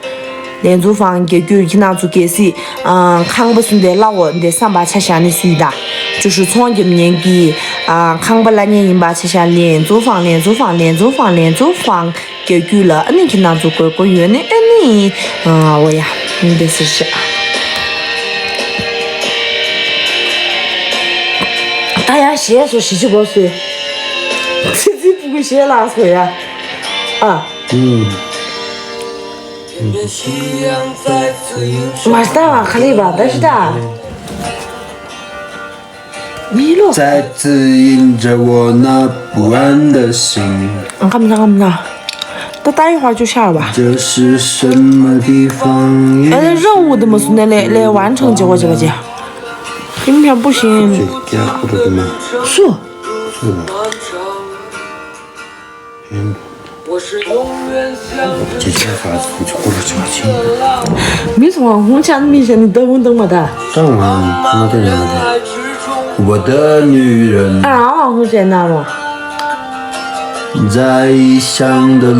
ལན་ཚུ་ཧྥང་རྒྱ་རྒྱུད་ཁྱི་ནང་ཚུ་གལ་སྲིད་ཨ་ཁང་པ་སུ་འདི་ལ་འོ་འདི་བསམ་པ་ཆ་བཞག་ནས་སུས་ད། ཅུ་ཧྲུ་ཚོང་རྒྱབ་ཉན་གི་ཨ་ཁང་པ་ལ་ཉན་ཡིན་པ་ཆ་བཞག་ལན་ཚུ་ཧྥང་ལན་ཚུ་ཧྥང་ལན་ཚུ་ཧྥང་ལན་ཚུ་ཧྥང་། རྒྱ་རྒྱུད་ལ་ཨ་ནི་ཁྱེད་རང་ཚོ་དགོས་མཁོ་ཡོད་ནི་ཨ་ནི་ཨ་འོ་ཡ་འདི་ཟེར་ཤག་ད་ཡང་གཞས་སོ་ཞི་ཅི་གོ་སོས། ཙི་ཙི་སྤུ་གུ་གཞས་ལ་སོ་ཡ། ཨ། ཨུམ། མ་ལྟ་བ་ག་ལེ་བ་ད་ཤི་ད། མི་ལོ། 在指引着我那不安的心。 ཨང་ཁམ་ན་ཁམ་ན། ད་ལྟ་ཡི་ཧོ་ཅུ་ཤར་བ། 这是什么地方？ ཨ་ལེ་任务དུ་མ་སུ་ནེ་ལེ་ལེ་完成结果这个姐。 ཡིན་ཕན་པོ་ཞིག་ཡིན། 这家伙的吗？ སུ། 是吗？ 姐姐发出去过了这个钱。 མི་སུ་ཧུང་ཆན་མི་ཞན་ནི་ད་ཧུང་དང་མ་ད། 当然，那个人的，我的女人。 ཨ་ཧུང་ཆན་ན་རོ། 在异乡的